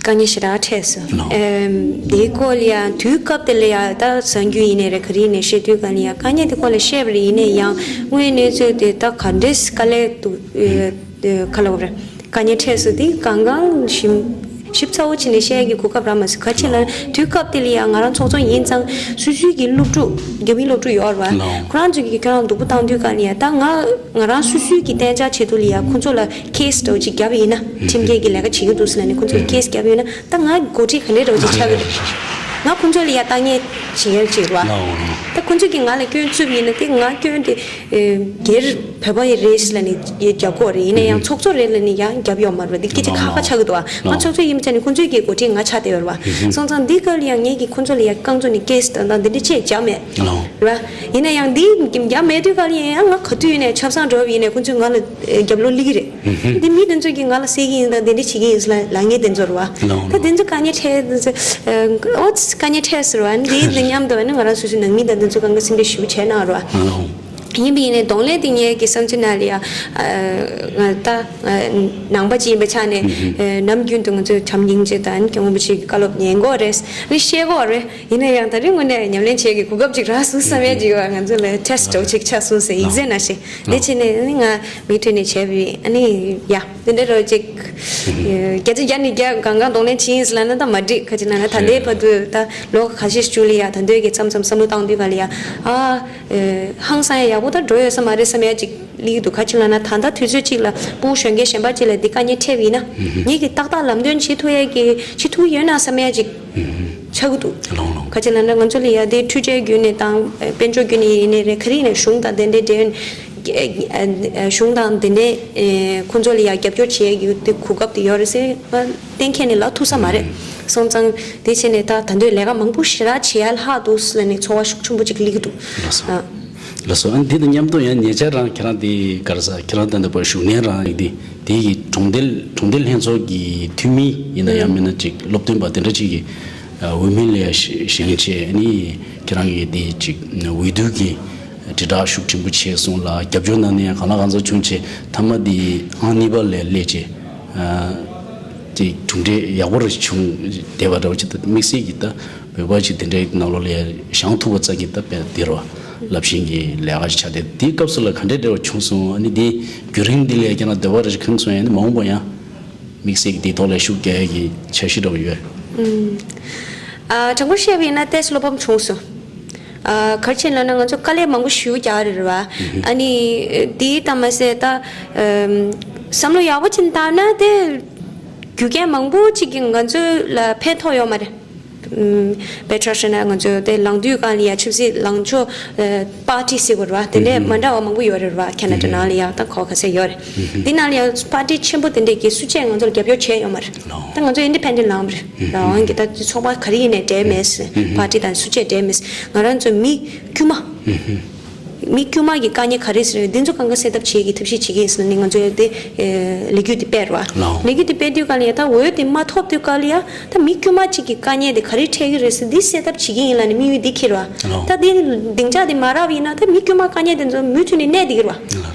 ཨ་ དཀའ་ངལ་ཞེ་དྲག་འཕྲད་སོང་། ལགས། ཨེམ། དེའི་སྐོར་ལ་ཡང་དུས་སྐབས་དེ་ལ་ཡང་ད་གསར་འགྱུར་ཡིན་ནའི་རེད། ག་རེ་ཡིན་ནའི་བཤད་དུས་ག་ལ་ཡང་དཀའ་ངལ་དེ་སྐོར་ལ་བཤད་པ་རེད། ཡིན་ནའི་ཡང་དངོས་གནས་ཚུལ་དེ་ད་ག་འདྲས་དཀའ་ལས་འདུག་ཨེ། ཨེ། ག་ལ་བ་རེད། དཀའ་ངལ་འཕྲད་སོང་། དེ་གང་གང་ཞིབ་ཞིབ་ཚགས་པོ་བྱས་ནས་བཤད་ཡ་གི་གོ་སྐབས་རག་མ་སོང་། ག་ཅི་ལ་དུས་སྐབས་དེ་ལ་ཡང་ང་རང་ཚོགས་གཙོ་ཡིན་ཙང་སོ་སོའི་གི་སློབ་ཕྲུག་རྒྱ་མིའི་སློབ་ཕྲུག་ཡོད་རེད་བ། ལགས། ཁོ་རང་ཚོ་གིས་ཁྱོད་རང་སྡུག་པོ་བཏང་དུས་ག་ལ་ཡང་ད་ང་ང་རང་སོ་སོའི་གི་གཏན་འཇགས་ཆེད་དུ་ལ་ཡང་ཁོ་ཚོ་ལ་ཁེ་སི་འདྲ་བོ་ཅིག་བརྒྱབ་ཡིན་ན། ཁྲིམས་འགལ་གྱི་ལས་ཀ་བྱེད་ཀྱི་འདུག་ཟེར་ལབ་ནས་ཁོ་ཚོས་ཁེ་སི་བརྒྱབ་ཡོད་ན་ད་ང་འགོ་ཁྲིད་ག་འདྲས་འདྲ་བོ་ཅིག་ཆགས་ཀྱི་རེད། ང་ཁོ་ཚོ་ལ་ཡ་ལྟ་ངན་བྱེད་ཡ་ཅིག་རེད་བ། ད་ཁོ་ཚོ་གིས་ང་ལ་སྐྱོན་བཙུགས་ཡིན་ན་དེ་ང་སྐྱོན་དེ་སྒེར་བོད་པ་ཡི་རེད་ཟེར་ལབ་ནས་ཡ་རྒྱབ་ཀྱི་ཡོད་རེད། ཡིན་ན་ཡང་ཚོགས་གཙོ་རེད་ལབ་ནས་ཡང་རྒྱབ་ཡོད་མ་རེད་བ། འདི་སྐད་ཆ་ཁག་ཁག་ཆགས་ཀྱི་འདུག་བ། ང་ཚོགས་གཙོ་ཡིན་པ་ཆ་ནས་ཁོ་ཚོའི་གི་འགོ་ཁྲིད་ང་ཆགས་བསྡད་ཡོད་རེད་བ། སོང་ཙང་འདི་སྐབས་ལ་ཡང་ངེད་ཀྱིས་ཁོ་ཚོ་ལ་ཡ་རྐང་བཙུགས་ནས་ཁེ་སི་དང་དང་འདི་འདྲ་ཅིག་རྒྱབ་མེད། རེད་བ། ཡིན་ན་ཡང་འདི་རྒྱབ་མེད་དུས་ག་ལ་ཡིན་ཡང་ང་ག་དུས་ཡིན་ནའི་ཆབ་གསང་འགྲོ་བ་ཡིན་ནའི་ཁོ་ཚོས་ང་ལ་རྒྱབ་ལོག་སླེབས་ཀྱི་རེད། འདི་མི་དེ་ཚོ་གིས་ང་ལ་ཟེར་གྱི་ཡིན་དང་དེ་འདྲ་བྱེད་ཀྱི་ཡིན་ཟེར་ལབ་ངེས་དེ་ཚོ་རེད་བ། ད་དེ་ཚོ་དཀའ་ངལ་འཕྲད་དེ་ཚོ་ཨོ་ཙི་དཀའ་ངལ་འཕྲད་ཟེར་བ་འདི་དེ་མཉམ་དུ་ནི་ང་རང་སོ་སོའི་ནང་མི་དང་དེ་ཚོ་གང་ག་སེམས་ཁྲལ་ཞེ་པོ་བྱས་གནང་རེད་བ། ཡིན་པ་ཡིན་ནའི་གདོང་ལེན་དེ་ངེད་ཀྱི་བསམ་ཚུལ་ནང་ལ་ཡ་ང་ད་ནང་པ་ཅིག་ཡིན་པའི་ཆ་ནས་ནམ་རྒྱུན་དུ་ང་ཚོས་བྱམས་སྙིང་རྗེ་དང་སྐྱབས་མགོན་པོ་ཆེ་གི་བཀའ་སློབ་ཉན་དགོས་རེད། ཨ་ནི་བཤད་དགོས་རེད། ཡིན་ན་ཡང་ད་རེས་དངོས་གནས་ཉམས་ལེན་བྱེད་ཀྱི་གོ་སྐབས་ཅིག་རག་སོང་བསམ་ཡས་ཅིག་ཡོད་པ། ང་ཚོ་ལ་ཊེ་སི་ཊི་འདྲ་བོ་ཅིག་ཆགས་སོང་ཟེར། ཨེག་ཛེམ་ནང་བཞིན། དེ་བྱས་ནས་ཨ་ནི་ང་མུ་མཐུད་ནས་བྱས་པ་ཡིན། ཨ་ནི་ཡ་དེ་འདྲ་འདྲ་བོ་ཅིག་བརྒྱ་ཆ་བརྒྱ་ནས་བརྒྱ་གང་གང་གདོང་ལེན་བྱེད་ཡིན་ཟེར་ལབ་ན་ད་མ་འགྲིག་ག་ཅི་ལབ་ན་ད་ལྟའི་བར་དུ་ད་ལོ་ཁ་ཤས་ཤིག་ལ་ཡ་ད་ལྟའི་གི་མཚམས་མཚམས་བསམ་བློ་བཏང་དུས་ག་ལ་ཡ་ཨ་ཧང་སང་ཡ་ཡག་པོ་ད་འགྲོ་ཡོད་ས་མ་རེད་བསམ་ཡ་ཅིག་སླེབས་ཀྱི་འདུག་ག་ཅི་ལབ་ན་ད་ལྟ་དུས་ཚོད་ཅིག་ལ་ཕྲུ་གུ་གཞོན་སྐྱེས་གཞན་པ་ཅིག་ལ་འདི་དཀའ་ངལ་འཕྲད་པ་ཡིན་ན་ངེད་ཀྱིས་ཏག་ཏག་ལམ་སྟོན་བྱེད་ཐུབ་ཡ་གི་བྱེད་ཐུབ་ཡོད་ན་བསམ་ཡ་ཅིག་ཆགས་ཀྱི་འདུག་ལོང་ལོང་། ག་ཅི་ལབ་ན་ང་ཚོ་ལ་ཡ་དེ་འཕྲུལ་ཆས་བརྒྱུད་ནས་དང་དཔལ་འབྱོར་བརྒྱུད་ནས་ཡིན་ནའི་རེད། ག་རེ་ཡིན་ནའི་གཞུང་དང་དེ་འདྲའི་འབྲེལ་གཞུང་དང་དེ་འདྲའི་ཁོང་ཚོ་ལ་ཡ་རྒྱབ་སྐྱོར་བྱེད་ཡ་གི་དེ་གོ་སྐབས་དེ་ཡོད་རེད་ཟེར་གཏན་འཁེལ་ནས་ལབ་ཐུབ་ས་མ་རེད། སོང་ཙང་དེ་བྱས་ནས་ད་ད་དུང་ལས་ཀ་མང་པོ་ཞེ་དྲག་བྱེད་ཡ་ལྷག་འདུག་ཟེར་ནས་ཚོར་བ་ཤུགས་ཆེན་པོ་ཅིག་སླེབས་ཀྱི་འདུག་ལགས་སོ། ཨ། ལགས་སོ། ཨ་ནི་དེ་དང་མཉམ་དུ་ཡང་ཉེ་ཆར་རང་ཁྱེད་རང་དེ་ག་རེ་ཟ་ཁྱེད་རང་ད་ལྟ་བར་བཞུགས་གནས་རང་ཡིན་དེ་དེ་གི་གྲོང་རྡལ་གྲོང་རྡལ་ལྷན་ཚོགས་ཀྱི་འཐུས་མི་ཡིན་ན་ཡང་མིན་ན་ཅིག་སློབ་སྟོན་པ་དེ་འདྲ་ཅིག་གི་འོས་མི་ལ་ཡ་བཞེངས་བྱས་ཨ་ནི་ཁྱེད་རང་གི་དེ་ཅིག་འོས་བསྡུ་གི་དྲིལ་བསྒྲགས་ཤུགས་ཆེན་པོ་བྱས་སོང་ལ་རྒྱབ་སྐྱོར་གནང་ནས་ཡང་གང་ལ་གང་འཚམ་བྱུང་བྱས་མཐའ་མ་དེ་ཨང་གཉིས་པ་ལ་སླེབས་བྱས་དེ་གྲུབ་འབྲས་ཡག་པོ་རེ་བྱུང་བསྡད་པ་འདྲ་བོ་ཅིག་ད་དམིགས་བསལ་གྱི་ད། བོད་པ་ཅིག་དེ་འདྲའི་ནང་ལོགས་ལ་བཞེངས་ཐུབ་པ་ཙམ་གྱིས་ད་དཔེ་འདིར་བ་རླབས་ཆེན་གྱི་ལས་ཀ་ཞིག་ཆགས་ཏེ་དེའི་སྐབས་སུ་ལ་ག་འདྲའི་འབྲེལ་བ་བྱུང་སོང་། ཨ་ནི་དེའི་བརྒྱུད་རིམ་འདི་ལ་ཁྱེད་རང་འདོད་པ་རེ་ཞིག་ཁེངས་སོང་ཡང་ནི་མ་འོངས་པ་ཡང་དམིགས་བསལ་གྱི་དེའི་ཐོག་ལ་ཤུགས་རྒྱག་ཡ་གི་འཆར་གཞི་འདྲ་བོ་ཡོད། ཨ་དྲང་པོ་བཤད་པ་ཡིན་ན་ཏོག་ཙམ་བློ་ཕམ་བྱུང་སོང་། ཨ་ག་རེ་བྱས་ན་ལབ་ན་ང་ཚོ་དཀའ་ལས་མང་པོ་ཞེ་པོ་རྒྱག་རེད་བ། ཨ་ནི་དེའི་ལྟ་མ་ཟད་ད་བསམ་བློ་ཡག་པོ་ཅིག་བཏང་ན་དེ་རྒྱུ་རྐྱེན་མང་པོ་ཅིག་གིས་ང་ཚོ་ལ་ཕན་ཐོགས་ཡོད་མ་རེད། ཨམ། དཔེ་ཆ་བཞག་ན་ང་ཚོ་དེ་ལངས་དུས་གང་ལ་ཡ་ཆབ་སྲིད་ལངས་ཕྱོགས་ཨ་པར་ཊི་ཟེར་དགོས་རེད་བ། དེ་འདྲས་མ་འདྲ་བ་མང་པོ་ཡོད་རེད་བ། ཁེ་ན་ཌ་ནང་ལ་ཡ་ད་གོ་ག་ཚད་ཡོད་རེད། དེ་ནང་ལ་ཡ་པར་ཊི་ཆེན་པོ་དེ་འདྲས་ཀྱིས་སུ་གཅིག་ང་ཚོ་ལ་རྒྱབ་སྐྱོར་བྱས་ཡོད་མ་རེད། ད་ང་ཚོ་ཨིན་ཌི་པེན་ཌེན་ཊི་ལངས་པ་རེད། རང་དབང་གི་ད་ཚོགས་པ་ག་རེ་ཡིན་ནའི་འབྲེལ་མེད་ཟེར། པར་ཊི་དང་སུ་གཅིག་འབྲེལ་མེད་ཟེར། ང་རང་ཚོ་མི་དཀྱུས་མ། མི་དཀྱུས་མ་གི་དཀའ་ངལ་ག་རེ་ཟེར་ཡོད་འདི་ཚོ་གང་ག་སེལ་ཐབས་བྱེད་ཀྱི་ཐབས་ཤེས་བྱེད་ཀྱི་ཡིན་ཟེར་ནས་ང་ཚོས་དེ་ལས་འགུལ་དེ་སྤེལ་བ། ལགས། ལས་འགུལ་དེ་སྤེལ་དུས་ག་ལ་ཡ་ད་འོས་དེ་མ་ཐོབ་དུས་ག་ལ་ཡ་ད་མི་དཀྱུས་མ་གཅིག་གི་དཀའ་ངལ་དེ་ག་རེ་འཕྲད་ཀྱི་རེད་ཟེར་འདི་སེལ་ཐབས་བྱེད་ཀྱི་ཡིན་ལབ་ནས་དམིགས་ཡུལ་འདི་འཁྱེར་བ། ལགས། ད་དེ་སྡིངས་ཆ་དེ་མ་རག་པ་ཡིན་ན་ད་མི་དཀྱུས་མ་དཀའ་ངལ་དེ་ཚོ་མུ་མཐུད་ནས་གནས་བསྡད་ཀྱི་རེད་བ།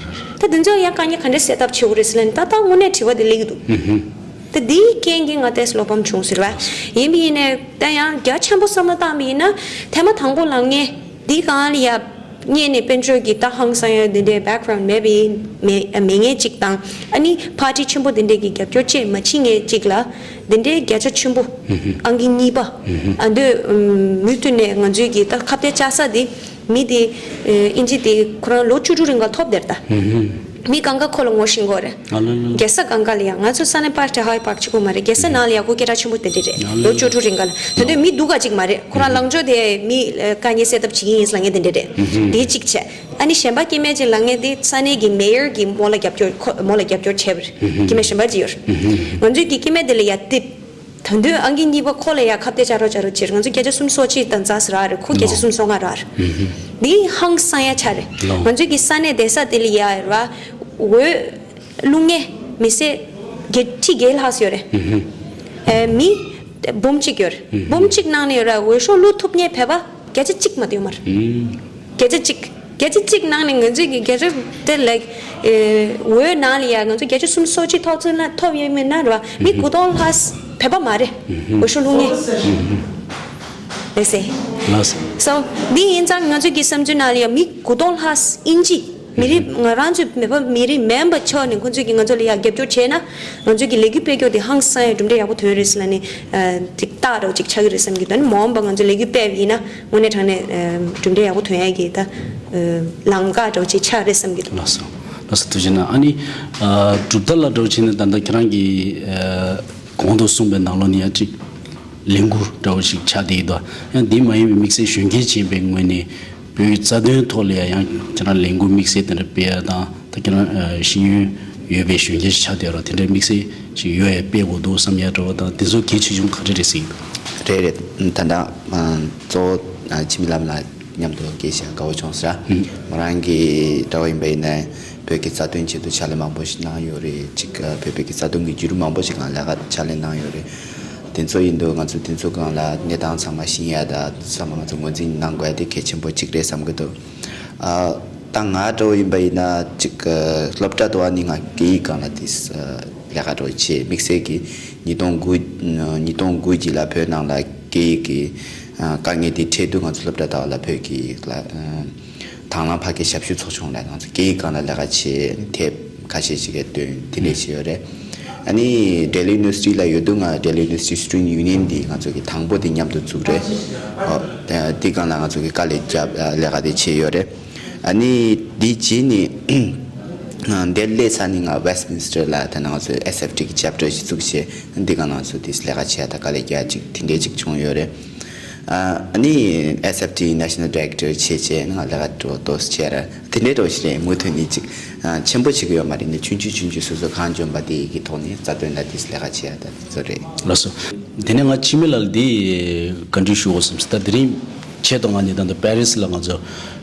ད་དེ་ཚོ་ཡང་དཀའ་ངལ་ག་འདྲས་སེལ་ཐབས་བྱེད་དགོས་རེད་ཟེར་ལབ་ནས་ད་ད་དངོས་གནས་དྲི་བ་དེ་སླེབས་ཀྱི་འདུག་ད་དེའི་རྐྱེན་གྱིས་ང་ཏོག་ཙམ་བློ་ཕམ་བྱུང་ཟེར་བ། ཡིན་པ་ཡིན་ནའི་ད་ཡང་རྒྱ་ཆེན་པོ་བསམ་བློ་བཏང་བ་ཡིན་ན་ཐེངས་མ་དང་པོ་ལངས་མཁན་འདི་གང་ལ་ཡ་སྔོན་ནས་དཔལ་འབྱོར་གྱི་ད་ཧང་སང་ཡ་འདི་འདྲའི་བེག་གྷ་རའུན་མེད་པའི་མེད་མེད་མཁན་གཅིག་དང་ཨ་ནི་པར་ཊི་ཆེན་པོ་འདི་འདྲའི་གི་རྒྱབ་སྐྱོར་བཅས་མ་བྱེད་མཁན་གཅིག་ལ་འདི་འདྲའི་བརྒྱ་ཆ་ཆེན་པོ་ཨང་ཀི་གཉིས་པ་ཨ་འདོད་མུ་མཐུད་ནས་ང་ཚོའི་གི་ད་ཁ་གཏད་བཅག་ས་འདི། མི་དེ་ཨིན་ཇི་དེ་ཁོ་རང་ལོ་བཅུ་དྲུག་རིང་ག་ཐོབ་དེར་ད། མི་གང་ག་ཁོ་ལ་ངོ་ཤེས་མཁན་རེད། ཨ་ལ་ལ། རྒྱལ་ས་གང་ག་ལ་ཡང་ང་ཚོ་ས་གནས་པར་ཊི་ཧའི་པར་ཊི་གཅིག་པོ་མ་རེད། རྒྱལ་ས་ནང་ལ་ཡང་སྐུ་སྐྱེ་གྲགས་ཆེན་པོ་དེ་འདྲ་རེད། ཨ་ལ་ལ། ལོ་བཅུ་དྲུག་རིང་ག་ལ་ད་དུང་མི་སྡུག་ག་གཅིག་མ་རེད། ཁོ་རང་ལངས་ཕྱོགས་དེ་མི་དཀའ་ངལ་སེལ་ཐབས་བྱེད་ཀྱི་ཡིན་ལབ་མཁན་དེ་འདྲ་རེད། དེ་གཅིག་བྱས། ཨ་ནི་གཞན་པ་སྐྱེ་དམན་གཅིག་ལབ་མཁན་དེ་ས་གནས་ཀྱི་མེ་ཡར་གྱིས་མོ་ལ་རྒྱབ་སྐྱོར་ཁོ་མོ་ལ་རྒྱབ་སྐྱོར་བྱས་པ་རེད། སྐྱེ་དམན་གཞན་པ་གཅིག་ཡོད་རེད། ང་ཚོའི་གི་སྐྱེ་དམན་དེ་ལ་ཡ་དེ། ད་དུང་ཨང་ཀི་གཉིས་པ་ཁོ་ལ་ཡ་ཁ་གཏད་བཅག་རོགས་བཅག་རོགས་བྱེད། ང་ཚོ་བརྒྱ་ཆ་སུམ་ཅུ་སོ་གཅིག་དང་རྩ་ཟེར་ར་རེད། ཁོ་བརྒྱ་ཆ་སུམ་ཅུ་སོ་ལྔ་ར་རེད། འདི་ཧང་སང་ཡ་ཆ་རེད། ང་ཚོའི་གི་ས་གནས་བསྡད་ས་དེ་ལ་ཡ་ར་འོས་བླུག་མཁན་མི་སེར་བརྒྱད་ཁྲི་བརྒྱད་ལྷག་ཡོད་རེད། ཨེ་མི་འབུམ་གཅིག་ཡོད་རེད། འབུམ་གཅིག་ནང་ནས་ཡོད་ར་འོས་ཤོག་བླུག་ཐུབ་མཁན་བོད་པ་བརྒྱ་ཆ་གཅིག་མ་གཏོགས་ཡོད་མ་རེད། བརྒྱ་ཆ་གཅིག་བརྒྱ་ཆ་གཅིག་ནང་ནས་ང་ཚོའི་གི་བརྒྱ་ཆ་དེ་ལེགས་ཨེ་འོས་ནང་ལ་ཡ་ང་ཚོ་བརྒྱ་ཆ་སུམ་ཅུ་སོ་གཅིག་ཐོབ་ཚུལ་ན་ཐོབ་ཡོད་མེད་ན་ར་བ་མི་དགུ་སྟོང་ལྷག་བོད་པ་མ་རེད། འོས་ཤོག་བླུག་མཁན། ལགས་སེ། ལགས་སོ། སོ། འདི་ཡིན་ཙང་ང་ཚོ་གི་བསམ་ཚུལ་ནང་ལ་ཡང་མི་དགུ་སྟོང་ལྷག་དབྱིན་ཇི། མི་རིགས་ང་རང་ཚོའི་མི་བ་མི་རིགས་མིན་པ་ཆགས་ནས་ཁོང་ཚོས་ཀྱིས་ང་ཚོ་ལ་ཡང་རྒྱབ་སྐྱོར་བྱས་ན། ང་ཚོས་ཀྱི་ལས་འགུལ་སྤེལ་རྒྱུ་དེ་ཧང་སང་ཡང་གྲུབ་འབྲས་ཡག་པོ་ཐོན་རེད་ཟེར་ལབ་ནས། ཨ། ཅིག་རྟགས་འདྲ་བོ་ཅིག་ཆགས་ཀྱི་རེད་བསམ་གྱི་འདུག་ཨ་ནི་མ་འོངས་པ་ང་ཚོ་ལས་འགུལ་སྤེལ་བ་ཡིན་ན་དངོས་གནས་དྲང་གནས། ཨ། གྲུབ་འབྲས་ཡག་པོ་ཐོན་ཡག་གི་ད། ཨ། ལམ་ཁ་འདྲ་བོ་ཅིག་ཆགས་རེད་བསམ་གྱི་འདུག་ལགས་སོ། ལགས་སོ། ཐུགས་རྗེ་གནང་། ཨ་ནི། ཨ། གྲུབ་རྟགས་ལ་འདྲ་བོ་བྱས་ན་ད་ལྟ་ཁྱེད་རང་གིས། ཨ། གོང་དུ་གསུངས་པའི་ནང་ལོགས་ནས་ཡང་ཅིག་ལས་འགུལ་འདྲ་བོ་ཞིག་ཆགས་བསྡད་ཡོད་དོ། ཡང་འདི་མ་ཡིན་པའི་དམིགས་བསལ་གཞོན་སྐྱེས་ཆེན་པོའི་ངོས་ནས་བོད་ཀྱི་རྩ་དོན་ཐོག་ལ་ཡང་ཁྱེད་རང་ལས་འགུལ་དམིགས་བསལ་དེ་འདྲ་སྤེལ་ཡ་དང་། ད་ཁྱེད་རང་ཤེས་ཡོན་ཡོད་པའི་གཞོན་སྐྱེས་ཤིག་ཆགས་བསྡད་ཡོད་ར། དེ་འདྲའི་དམིགས་བསལ་ཞིག་ཡོད་ཡ་སྤེལ་དགོས་འདུག་བསམ་ཡ་འདྲ་བོ་དང་། དེ་ཚོ་གལ་ཆེ་ཆུང་ག་འདྲ་རེད་ཟེར་གྱི་འདུག་རེད་རེད། ད་ལྟ་གཙོ་བོ་འཆི་མེད་ལགས་ལ་མཉམ་དུ་སྐད་ཆ་དགའ་བོ་བྱུང་ཟེར། ང་རང་གི་འདྲ་བོ་ཡིན་པ་ཡིན་ན་བོད་ཀྱི་རྩ་དོན་ཆེད་དུ་ཕྱག་ལས་མང་པོ་ཞིག་གནང་ཡོད་རེད། ཅིག་བོད་པའི་གི་རྩ་དོན་གྱི་བརྒྱུད་རིམ་མང་པོ་ཞིག་ལ་ལས་ཀ་ཕྱག་ལས་གནང་ཡོད་རེད། དེ་ཚོ་ཡིན་དུས་ང་ཚོ་དེ་ཚོ་སྒང་ལ་གནས་སྟངས་ཚང་མ་ཤེས་ཡ་དང་ཚང་མ་ང་ཚོ་ངོས་འཛིན་གནང་དགོས་ཡ་དེ་གལ་ཆེན་པོ་གཅིག་རེད་བསམ་གྱི་འདུག་ཨ། ད་ང་འདྲ་བོ་ཡིན་པ་ཡིན་ན་ཅིག་སློབ་གྲྭ་དུ་བ་ནི་ང་སྐད་ཡིག་སྒང་ལ་དེ་ལས་ཀ་འདྲ་བོ་བྱས། དམིགས་བསལ་གྱི་ཉིས་སྟོང་དགུ་ཉིས་སྟོང་དགུ་གི་ལ་བོད་ནང་ལ་སྐད་ཡིག་གི་དཀའ་ངལ་དེ་འཕྲད་དུས་ང་ཚོ་སློབ་གྲྭ་དུ་བ་ལ་བོད་ཀྱི་ལ་དང་བླངས་ཕ་སྐད་ཞབས་ཞུ་ཚོགས་ཆུང་ལ་ང་ཚོ་སྐད་ཡིག་སྒང་ལ་ལས་ཀ་བྱས། དེབ་ཁ་ཤས་ཤིག་གི་བཏོན་དེ་འདྲས་བྱས་ཡོད་རེད། ཨ་ནི་ལྡི་ལི་ཡུ་ནི་ཝར་སི་ཊི་ལ་ཡོད་དུས་ང་ལྡི་ལི་ཡུ་ནི་ཝར་སི་ཊི་སི་ཊུ་ཌེན་ཊི་ཡུ་ནི་ཡན་དེ་ང་ཚོ་གི་དང་པོ་དེ་མཉམ་དུ་བཙུགས་རེད། ཨོ། དེ་སྒང་ལ་ང་ཚོ་གི་དཀའ་ལས་བརྒྱབ། ལས་ཀ་དེ་བྱས་ཡོད་རེད། ཨ་ནི་དེ་རྗེས་ནས་འདིར་སླེབས་ཚར་ནས་ང་ཝེ་སི་ཊི་མིན་སི་ཊར་ལ་ད་ང་ཚོ་ཨེས་ཨེཕ་ཊི་གི་ཅེབ་ཊར་ཞིག་བཙུགས་བྱས། འདི་སྒང་ང་ཚོ་དེ་ལས་ཀ་བྱས། ད་དཀའ་ལས་རྒྱག་ཅིག་དེ་འདྲས་ཅིག་བྱུང་ཡོད་རེད། ཨ་ནི་ཨེས་ཨེཕ་ཊི་ནེ་ཤ་ནལ་ཌི་རེག་ཊར་བྱས་བྱས་ང་ལས་ཀ་འགྲོ་ཏོག་ཙམ་བྱས་ར། དེ་འདྲའི་འགྲོ་ཞིག་རེད། མུ་མཐུད་ནས་ཅིག་ཆེན་པོ་བྱེད་ཀྱི་ཡོད་མ་རེད། ནི་ཆུང་ཆུང་ཆུང་ཆུང་སོ་སོ་གང་འཇོན་པ་དེ་ཡི་གི་ཐོག་ནས་རྩ་དོན་ལ་དེ་ལས་ཀ་བྱས་ཡ་ད་དེ་ཚོ་རེད། ལགས་སོ། དེ་ནས་ང་འཆི་མེད་ལགས་འདི་བཀའ་འདྲི་ཞུ་འོ་བསམ་སོང་། ད་དེ་རིང་ཆེད་དུ་ང་ནི་ད་ལྟ་པེ་རི་སི་ལ་ང་ཚོ་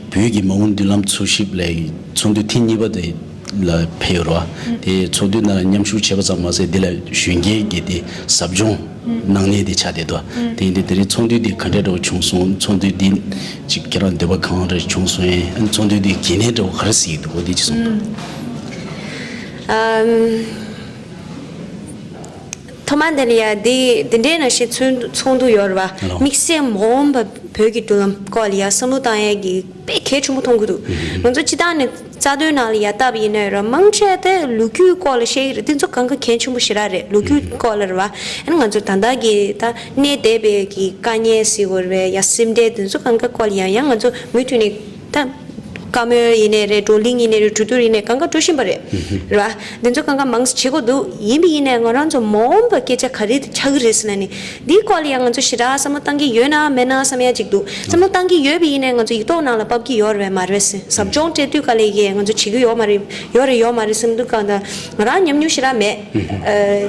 བོད་ཀྱི་མ་འོངས་མདུན་ལམ་འཚོལ་ཞིབ་ལས་ཚོགས་འདུ་ཐེངས་གཉིས་པ་དེ་ལ་ཕེབས་ཡོད་རེད་བ། དེ་ཚོགས་འདུ་ནང་མཉམ་ཞུགས་བྱས་པ་ཙམ་མ་ཟད་དེ་ལ་གཞོན་སྐྱེས་ཀྱི་དེ་ཟབ་སྦྱོང་གནང་གནས་དེ་ཆགས་བསྡད་འདུག་དེ་ཡིན་དུས་དེ་རིང་ཚོགས་འདུ་འདི་ག་འདྲ་འདྲ་བོ་བྱུང་སོང་། ཚོགས་འདུ་འདི་ཅིག་ཁྱེད་རང་འདོད་པ་གང་རེ་བྱུང་སོང་། ཨ་ནི་ཚོགས་འདུ་འདི་གལ་གནད་འདྲ་བོ་ག་རེ་གཟིགས་འདུག་འོ་དེ་ཅིག་གསུངས་དང་། ཨམ། ཐོག་མ་དེ་ལ་ཡ་འདི་འདི་འདྲའི་ནང་བཞིན་ཚོགས་ཚོགས་འདུ་ཡོད་རེད་བ། ལགས། དམིགས་བསལ་མ་འོངས་པ་བོད་ཀྱི་མདུན་ལམ་སྐོར་ལ་ཡ་བསམ་བློ་བཏང་ཡ་གི་དཔེ་གལ་ཆེན་པོ་མཐོང་གི་འདུག་ང་ཚོ་སྤྱི་བཏང་ནས་རྩ་དོན་ནང་ལ་ཡ་ལྟ་བ་ཡིན་ན་ཡོད་ར། མང་ཆེ་དེ་ལོ་རྒྱུས་སྐོར་ལ་བཤད་ཀྱི་རེད། དེ་ཚོ་གང་ག་གལ་ཆེན་པོ་ཞེ་དྲག་རེད། ལོ་རྒྱུས་སྐོར་ལ་རེད་བ། ཨ་ནི་ང་ཚོ་ད་ལྟ་གི་ད་གནས་བསྡད་པའི་གི་དཀའ་ངལ་ཟེར་དགོས་རེད་བས། ཡ་སེམས་ཁྲལ་དེ་ཚོ་གང་ག་སྐོར་ལ་ཡ་ཡང་ང་ཚོ་མུ་མཐུད་ནས་ད། བཀའ་མོལ་ཡིན་ནའི་རེད། བགྲོ་གླེང་ཡིན་ནའི་རེད། གྲོས་བསྡུར་ཡིན་ནའི་གང་ག་འགྲོ་བཞིན་པ་རེད། རེད་བ། འདི་ཚོ་གང་ག་མང་ཙམ་བྱེད་དགོས་འདུག་ཡིན་པ་ཡིན་ནའི་ང་རང་ཚོ་མ་འོངས་པ་སྐད་ཆ་ག་རེ་ཆགས་ཀྱི་རེད་ཟེར་ན་ནི། འདིའི་སྐོར་ལ་ཡང་ང་ཚོ་ཞེ་དྲག་བསམ་བློ་བཏང་གི་ཡོད་ན་མེད་ན་བསམ་ཡ་ཅིག་འདུག་བསམ་བློ་བཏང་གི་ཡོད་པ་ཡིན་ནའི་ང་ཚོ་ཡིག་ཐོག་ནང་ལ་ཕབ་ཀྱི་ཡོད་རེད་བས་མ་རེད་བས། ཟབ་སྦྱོང་སྤྲད་དུས་ག་ལེ་གས་ང་ཚོ་བྱེད་ཀྱི་ཡོད་མ་རེད། ཡོད་རེད་ཡོད་མ་རེད་བསམ་དུས་གང་ལྟར་ང་རང་ཉམས་མྱོང་ཞེ་དྲག་མེད།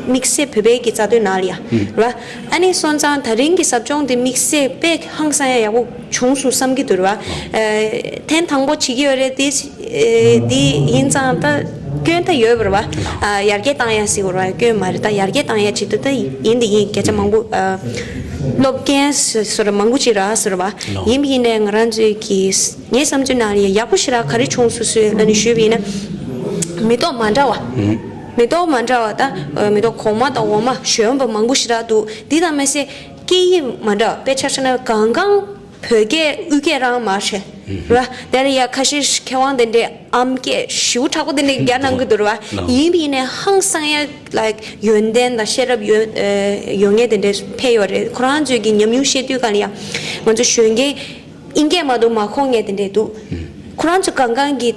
དམིགས་བསལ་བོད་པའི་གི་རྩ་དོན་ནང་ལ་ཡ། རེད་བ། ཨ་ནི་སོང་ཙང་ད་རིང་གི་ཟབ་སྦྱོང་འདི་དམིགས་བསལ་དཔེ་ཧང་སང་ཡ་ཡག་པོ་བྱུང་སོང་བསམ་གྱི་འདུག་རེད་བ། ཨ། ཐེངས་དང་པོ་བྱེད་ཀྱི་ཡོད་རེད་དེ། ཨ། འདི་ཡིན་ཙང་ད་སྐྱོན་ད་ཡོད་པ་རེད་བ། ཨ། ཡར་རྒྱས་བཏང་ཡ་ཟེར་དགོས་རེད་བ། སྐྱོན་མ་རེད། ད་ཡར་རྒྱས་བཏང་ཡ་ཆེད་དུ་ད་ཡིན་དེ་ཡིན་སྐད་ཆ་མང་པོ། ཨ། སློབ་མཁན་སོ་སོ་ར་མང་པོ་ཅིག་རག་སོང་རེད་བ། ཡིན་པ་ཡིན་ནའི་ང་རང་ཚོའི་གི་ངའི་བསམ་ཚུལ་ནང་ལ་ཡ་ཡག་པོ་ཞེ་དྲག་ག་རེ་བྱུང་སོང་ཟེར་ལབ་ནས་ཞུས་པ་ཡིན་ན། མི་ཐོག་མ་འདྲ་བ། མི་ཐོག་མ་འདྲ་བ་ད། ཨ། མི་ཐོག་གོང་མ་དང་འོག་མ་གཞོན་པ་མང་པོ་ཞེ་དྲག་འདུག་འདི་དང་མ་ཟད་སྐད་ཡིག་མ་འདྲ་བ། དཔེ་ཆ་བཞག་ན་གང་གང་བོད་སྐད་དབུས་སྐད་རང་མ་རེད། རེད་བ། དེ་ལ་ཡ་ཁ་ཤས་མཁས་དབང་དེ་འདྲས་ཨམ་སྐད་ཞེ་པོ་དྲག་པོ་དེ་འདྲས་རྒྱག་གནང་གི་འདུག་རེད་བ། ཡིན་པ་ཡིན་ནའི་ཧང་སང་ཡ་ལའིཀ་ཡོན་ཏན་དང་ཤེས་རབ་ཡོད། ཨ། ཡོད་མཁན་དེ་འདྲས་ཕེབས་ཡོད་རེད། ཁོ་རང་ཚོའི་གི་ཉམས་མྱོང་བཤད་དུས་གང་ལ་ཡ་ང་ཚོ་གཞོན་སྐྱེས། དབྱིན་སྐད་མ་གཏོགས་མ་གོ་མཁན་དེ་འདྲས་འདུག་ཁོ་རང་ཚོ་གང་གང་གི་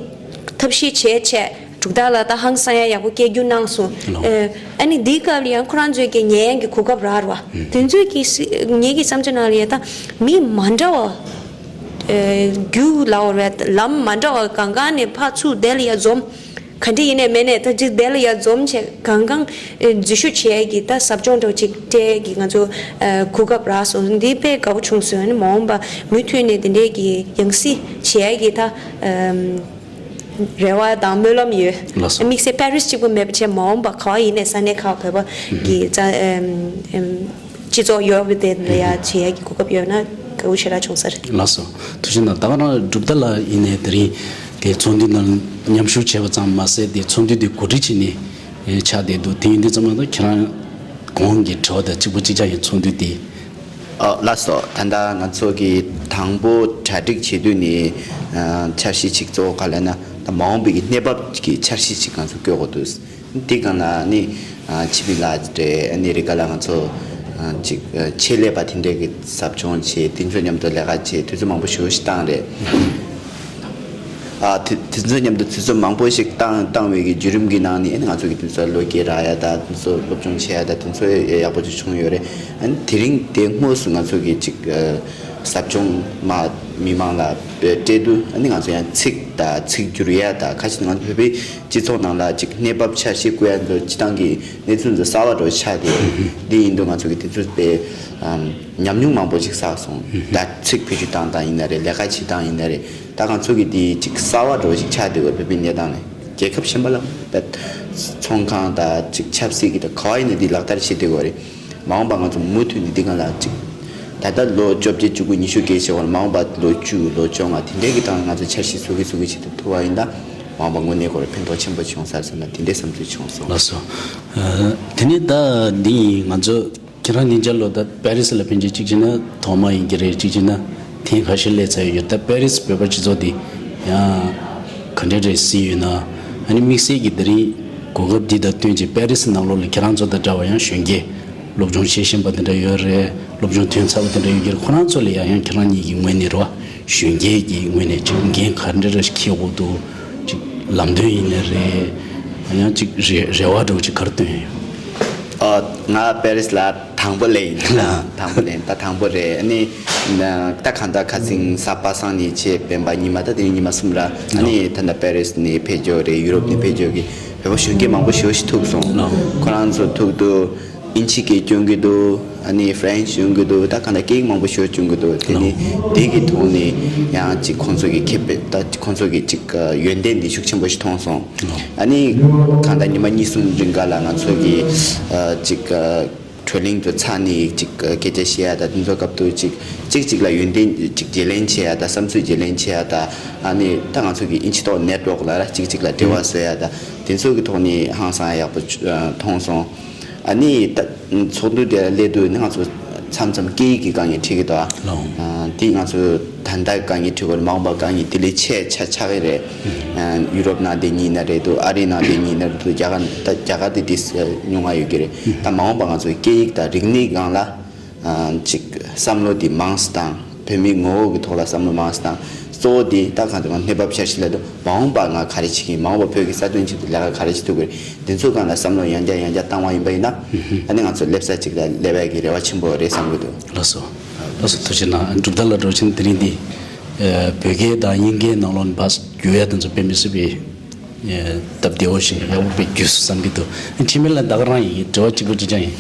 ཐབས་ཤེས་བྱས་བྱས་གྲུབ་རྟགས་ལ་ད་ཧང་སང་ཡ་ཡག་པོ་སྐད་སྒྱུར་གནང་སོང་། ལགས། ཨ། ཨ་ནི་འདིའི་སྐབས་ལ་ཡང་ཁོ་རང་ཚོའི་གི་ཉན་ཡ་གི་གོ་སྐབས་རག་རེད་བ། དེ་ཚོའི་གི་སི་ངེད་ཀྱི་བསམ་ཚུལ་ནང་ལ་ཡ་ད་མི་མ་འདྲ་བ། ཨ། རྒྱུགས་ལབ་དགོས་རེད། ལམ་མ་འདྲ་བ་གང་གང་ནས་ཕར་ཚུར་དེ་ལ་ཡ་འཛོམས། ག་འདྲ་ཡིན་ནའི་མེད་ནའི་ད་ཅིག་དེ་ལ་ཡ་འཛོམས་བྱས་གང་གང་འཛུལ་ཞུགས་བྱེད་ཡ་གི་ད་ཟབ་སྦྱོང་འདྲ་བོ་ཅིག་སྤྲད་ཡ་གི་ང་ཚོ་ཨ་གོ་སྐབས་རག་སོང་། འདི་དཔེ་དགའ་བོ་བྱུང་སོང་། ཨ་ནི་མ་འོངས་པ་མུ་མཐུད་ནས་དེ་འདྲའི་གི་ཡང་སྲིད་བྱེད་ཡ་གི་ད་ཨམ་རེ་བ་དང་སྨོན་ལམ་ཡོད། ལགས་སོ། དམིགས་བསལ་པེ་རིས་གཅིག་པུ་མེད་པ་བྱས་མ་འོངས་པ་ག་བ་ཡིན་ནའི་ས་གནས་ཁག་བོད་པ་གི་ད་ཨམ་ཨམ། སྤྱི་ཚོགས་ཡོད་པ་དེ་ལ་ཡ་བྱེད་ཡ་གི་གོ་སྐབས་ཡོད་ན་དགའ་བོ་ཞེ་དྲག་བྱུང་ས་རེད། ལགས་སོ། ཐུགས་རྗེ་གནང་། ད་ག་རང་གྲུབ་རྟགས་ལགས་ཡིན་ནའི་དེ་རིང་དེ་ཚོགས་འདུ་ནང་མཉམ་ཞུགས་བྱས་པ་ཙམ་མ་ཟད་དེ་ཚོགས་འདུ་དེ་གོ་སྒྲིག་བྱས་ནས་ཆགས་བསྡད་འདུག་དེ་ཡིན་དུས་ཙམ་ལ་ད་ཁྱེད་རང་ གོང་གི་དྲི་བ་དང་གཅིག་པ་གཅིག་རྐྱང་ཡིན་ཚོགས་འདུ་དེ། ཨ་ལགས་སོ། ད་ལྟ་ང་ཚོ་གི་དང་པོ་གྲ་སྒྲིག་བྱེད་དུས་ནི་ཨ་འཆར་གཞི་ཅིག་གཙོ་བོ་ག་ལབ་ན། ད་མ་འོངས་པའི་གི་གནས་བབ་ཀྱི་འཆར་གཞི་ཅིག་ང་ཚོ་བཀོད་དགོས་འདུག་དེ་སྒང་ལ་ནི་ཨ་ཆི་པི་ལགས་རེད། ཨ་ནི་རི་ཀ་ལགས། ང་ཚོ་ཨ་ཅིག་ཨ་ཆེད་ལས་པ་དེ་འདྲས་ཀྱི་ཟབ་སྦྱོང་བྱས། དེ་ཚོ་མཉམ་དུ་ལས་ཀ་བྱས། དུས་ཚོད་མང་པོ་ཞེ་པོ་ཞིག་བཏང་རེད། ཨ་དེ་དེ་ཚོ་མཉམ་དུ་དུས་ཚོད་མང་པོ་ཞིག་བཏང་བཏང་བའི་གི་བརྒྱུད་རིམ་གྱི་ནང་ནས་ཨ་ནི་ང་ཚོ་གི་དུས་ཚོད་ལོ་བརྒྱད་རག་ཡ་དང་། དེ་ཚོ་སློབ་སྦྱོང་བྱེད་ཡ་དང་། དེ་ཚོ་ཡག་པོ་ཅིག་བྱུང་ཡོད་རེད། ཨ་ནི་དེ་རིང་དེ་དངོས་སུ་ང་ཚོ་གི་ཅིག་ཨ་ཟབ་སྦྱོང་མ་མི་མང་ལ་སྤྲད་དུས། ཨ་ནི་ང་ཚོ་ཡང་ཚིག་དང་ཚིག་བསྒྱུར་ཡ་དང་། ཁ་ཅིག་ང་ཚོ་བོད་པའི་སྤྱི་ཚོགས་ནང་ལ་ཅིག་གནས་བབ་འཆར་གཞི་བཀོད་ཡ་ཚོ་སྤྱི་བཏང་གི་གནས་ཚུལ་ཚོ་གསར་པ་འདྲ་བོ་ཆགས་བསྡད་ཡོད། འདི་ཡིན་དུས་ང་ཚོ་གི་དེ་ཚོ་དཔེ་ཨམ་ཉམས་མྱོང་མང་པོ་ཞིག་བསགས་སོང་། ད་ཚིག་བེད་སྤྱོད་བཏང་སྟངས་ཡིན་ན་རེད། ལས་ཀ་བྱེད་སྟངས་ཡིན་ན་རེད། ད་ང་ཚོ་གི་འདི་ཅིག་གསར་པ་འདྲ་བོ་ཞིག་ཆགས་བསྡད་ཡོད། བོད་པའི་གནས་སྟངས་ནས་རྒྱལ་ཁབ་གཞན་པ་ལ་ད་ཚོང་ཁང་དང་ཅིག་ཆབ་སྲིད་ཀྱི་ད་ག་བ་ཡིན་ན་འདི་ལག་བསྟར་བྱེད་བསྡད་ཡོད་རེད། མ་འོངས་པ་ང་ཚོ་མུ་མཐུད་ནས་འདི་སྒང་ལ་ཅིག་ད་ལྟ་ལོ་བཅོ་བརྒྱད་བཅུ་དགུ་ཉི་ཤུ་བརྒལ་བྱས་པ་ལ། མ་འོངས་པ་ལོ་བཅུ་ལོ་བཅོ་ལྔ་དེ་འདྲའི་གི་སྟེང་ང་ཚོ་འཆར་གཞི་བཟོ་གི་བཟོ་གི་བྱེད་ཐུབ་ཐུབ་པ་ཡིན་ན། མ་འོངས་པ་དངོས་གནས་ཁོ་རང་ཕན་ཐོགས་ཆེན་པོ་བྱུང་ས་རེད་བསམ་ན། དེ་འདྲའི་བསམ་ཚུལ་བྱུང་སོང་། ལགས་སོ། ཨ་དེ་ནས་ད་འདི་ཡིན། ང་ཚོ་ཁྱེད་རང་ཉིན་བརྒྱ་ལོ་ད་པེ་རི་སི་ལ་ཕན་ཆད་གཅིག་བྱས་ན་ཐོག་མ་ཡིན་གྱི་རེད། གཅིག་བྱས་ན་ཐེངས་ཁ་ཤས་སླེབས་ཚར་ཡོད། ད་པེ་རི་སི་བོད་པ་སྤྱི་ཚོགས་འདི་ཡང་ག་འདྲ་རེད་ཟེར་ཡོད་ན། ཨ་ནི་དམིགས་བསལ་གྱི་དེ་རིང་གོ་སྐབས་འདི་དང་བསྟུན་བྱས་པེ་རི་སི་ནང་ལོགས་ལ་ཁྱེད་རང་ཚོ་དང་འདྲ་བ་ཡང་གཞོན་སྐྱེས་སློབ་སྦྱོང་བྱེད་བཞིན་པ་དེ་འདྲ་ཡོད་རེད། སློབ་སྦྱོང་ཐོན་ཚར་བ་དེ་འདྲ་ཡོད་ཀྱི་རེད། ཁོ་རང་ཚོ་ལ་ཡང་ཡང་ཁྱེད་རང་གཉིས་ཀྱི་ངོས་ནས་རེད་བ། གཞོན་སྐྱེས་ཀྱི་ངོས་ནས་ཅིག་འགན་ག་འདྲ་རེ་འཁྱེར་དགོས་འདུག་ཅིག་ལམ་སྟོན་ཡིན་ནའི་རེད། ཡང་ཅིག་རེ་རེ་བ་འདྲ་བོ་ཅིག་ག་རེ་བཏོན་ཡོད། ཨ་ང་པེ་རི་སི་ལ་དང་པོ་སླེབས་ཡིན། དང་པོ་སླེབས་ཡིན། ད་དང་པོ་རེད། ཨ་ནི་ན་ད་གང་ལྟར་ཁ་སང་གཟའ་པ་སངས་ཉིན་བྱས། སྤེན་པ་ཉི་མ། ད་དེ་རིང་ཉི་མ་གསུམ་ར། ཨ་ནི་ད་ལྟ་པེ་རི་སི་ནས་ཕེབས་འབྱོར་རེད། ཡུ་རོབ་ནས་ཕེབས་འབྱོར་གྱི་བོད་པ་གཞོན་སྐྱེས་མང་པོ་ཞེ་པོ་ཞིག་ཐུག་སོང་། ཁོ་རང་ཚོ་ཐུག་དུས་ཨིན་ཇི་སྐད་སྐྱོན་གྱི་འདུག་ཨ་ནི་ཧྥ་རན་སི་སྐྱོན་གྱི་འདུག་ད་གང་ལྟར་སྐད་ཡིག་མང་པོ་ཞེ་པོ་སྐྱོན་གྱི་འདུག་དེ་ནི་དེ་གི་ཐོག་ནས་ཡང་ཅིག་ཁོང་ཚོ་གི་ཁེ་ཕན། ད་ཁོང་ཚོ་གི་ཅིག་ཡོན་ཏན་འདི་ཤུགས་ཆེན་པོ་ཞིག་མཐོང་སོང་། ཨ་ནི་གང་ལྟར་ཉི་མ་གཉིས་གསུམ་རིང་ག་ལ་ང་ཚོ་གི་ཨ་ཅིག་ཨ་བགྲོ་གླེང་དུ་ཚར་ནས་ཅིག་ཨ་སྐད་ཆ་བཤད་ཡ་ད་དེ་ཚོ་སྐབས་དུ་ཅིག་ཅིག་ཅིག་ལ་ཡོན་ཏན་ཅིག་བརྗེ་ལེན་བྱེད་ཡ་ད། བསམ་ཚུལ་བརྗེ་ལེན་བྱེད་ཡ་ད། ཨ་ནི་ད་ང་ཚོ་གི་ཨིན་ཇི་ཐོག་ནེཊ་ཝོག་ལ་ར་ཅིག་ཅིག་ལ་འབྲེལ་བ་བཟོ་ཡ་ད། དེ་ཚོ་གི་ཐོག་ནས་ཧང་སང་ཡག་པོ་ཨ་མཐོང་སོང་། ཨ་ནི་ད་ཚོགས་འདུ་དེ་སླེབས་དུས་ནི་ང་ཚོ་མཚམས་མཚམས་སྐད་ཡིག་གི་དཀའ་ངལ་འཕྲད་ཀྱི་འདུག་ཨ། ལགས། ཨ་དེ་ང་ཚོ་ད་ལྟ་དཀའ་ངལ་འཕྲད་དགོས་རེད། མ་འོངས་པ་དཀའ་ངལ་དེ་ལས་ཆེ་ཆ་ཆགས་ཀྱི་རེད། ཨ་ཡུ་རོབ་ནང་བསྡད་མཁན་ཡིན་ན་རེད་འདུག་ཨ་རི་ནང་བསྡད་མཁན་ཡིན་ན་རེད་འདུག་རྒྱ་གར་ད་རྒྱ་གར་དེ་དེ་ཉུང་ང་ཡོད་ཀྱི་རེད། ད་མ་འོངས་པ་ང་ཚོ་སྐད་ཡིག་དང་རིག་གནས་སྒང་ལ་ཨ་ཅིག་བསམ་བློ་དེ་མང་ཙམ་བཏང་། བོད་མིའི་ངོ་བོ་གི་ཐོག་ལ་བསམ་བློ་མང་ཙམ་བཏང་། གཙོ་བོ་དེ་ད་གང་ལྟར་ང་གནས་བབ་འཆར་གཞི་ལ་དུ་མ་འོངས་པ་ང་ག་རེ་བྱེད་ཀྱི་ཡིན། མ་འོངས་པ་བོད་ཀྱི་རྩ་དོན་ཆེད་དུ་ལས་ཀ་ག་རེ་བྱེད་ཐུབ་ཀྱི་རེད། འདི་ཚོ་སྒང་ལ་བསམ་བློ་ཡང་བསྐྱར་ཡང་བསྐྱར་བཏང་བ་ཡིན་པ་ཡིན་ན། ཨ་ནི་ང་ཚོ་སླེབས་ས་གཅིག་ལ་སླེབས་ཡ་གི་རེ་བ་ཆེན་པོ་རེད་བསམ་གྱི་འདུག་ལགས་སོ། ལགས་སོ། ཐུགས་རྗེ་གནང་། གྲུབ་མཐའ་ལགས་འགྲོ་ཕྱིན་དེ་རིང་འདི་ཨ་བོད་སྐད་དང་དབྱིན་སྐད་ནང་ལོགས་ནས་ཕར་བསྒྱུར་ཡ་དེ་ཚོ་དཔེ་མི་སྲིད་པའི་ཨ་སྟབས་བདེ་བོ་ཞིག་ཡག་པོ་དཔེ་བསྒྱུར་སོང་བསམ་གྱི་འདུག་འཆི་མེད་ལགས་ད་ག་རང་ཡིན། དྲི་བ་གཅིག་པ་གཅིག་རྐྱང་ཡིན།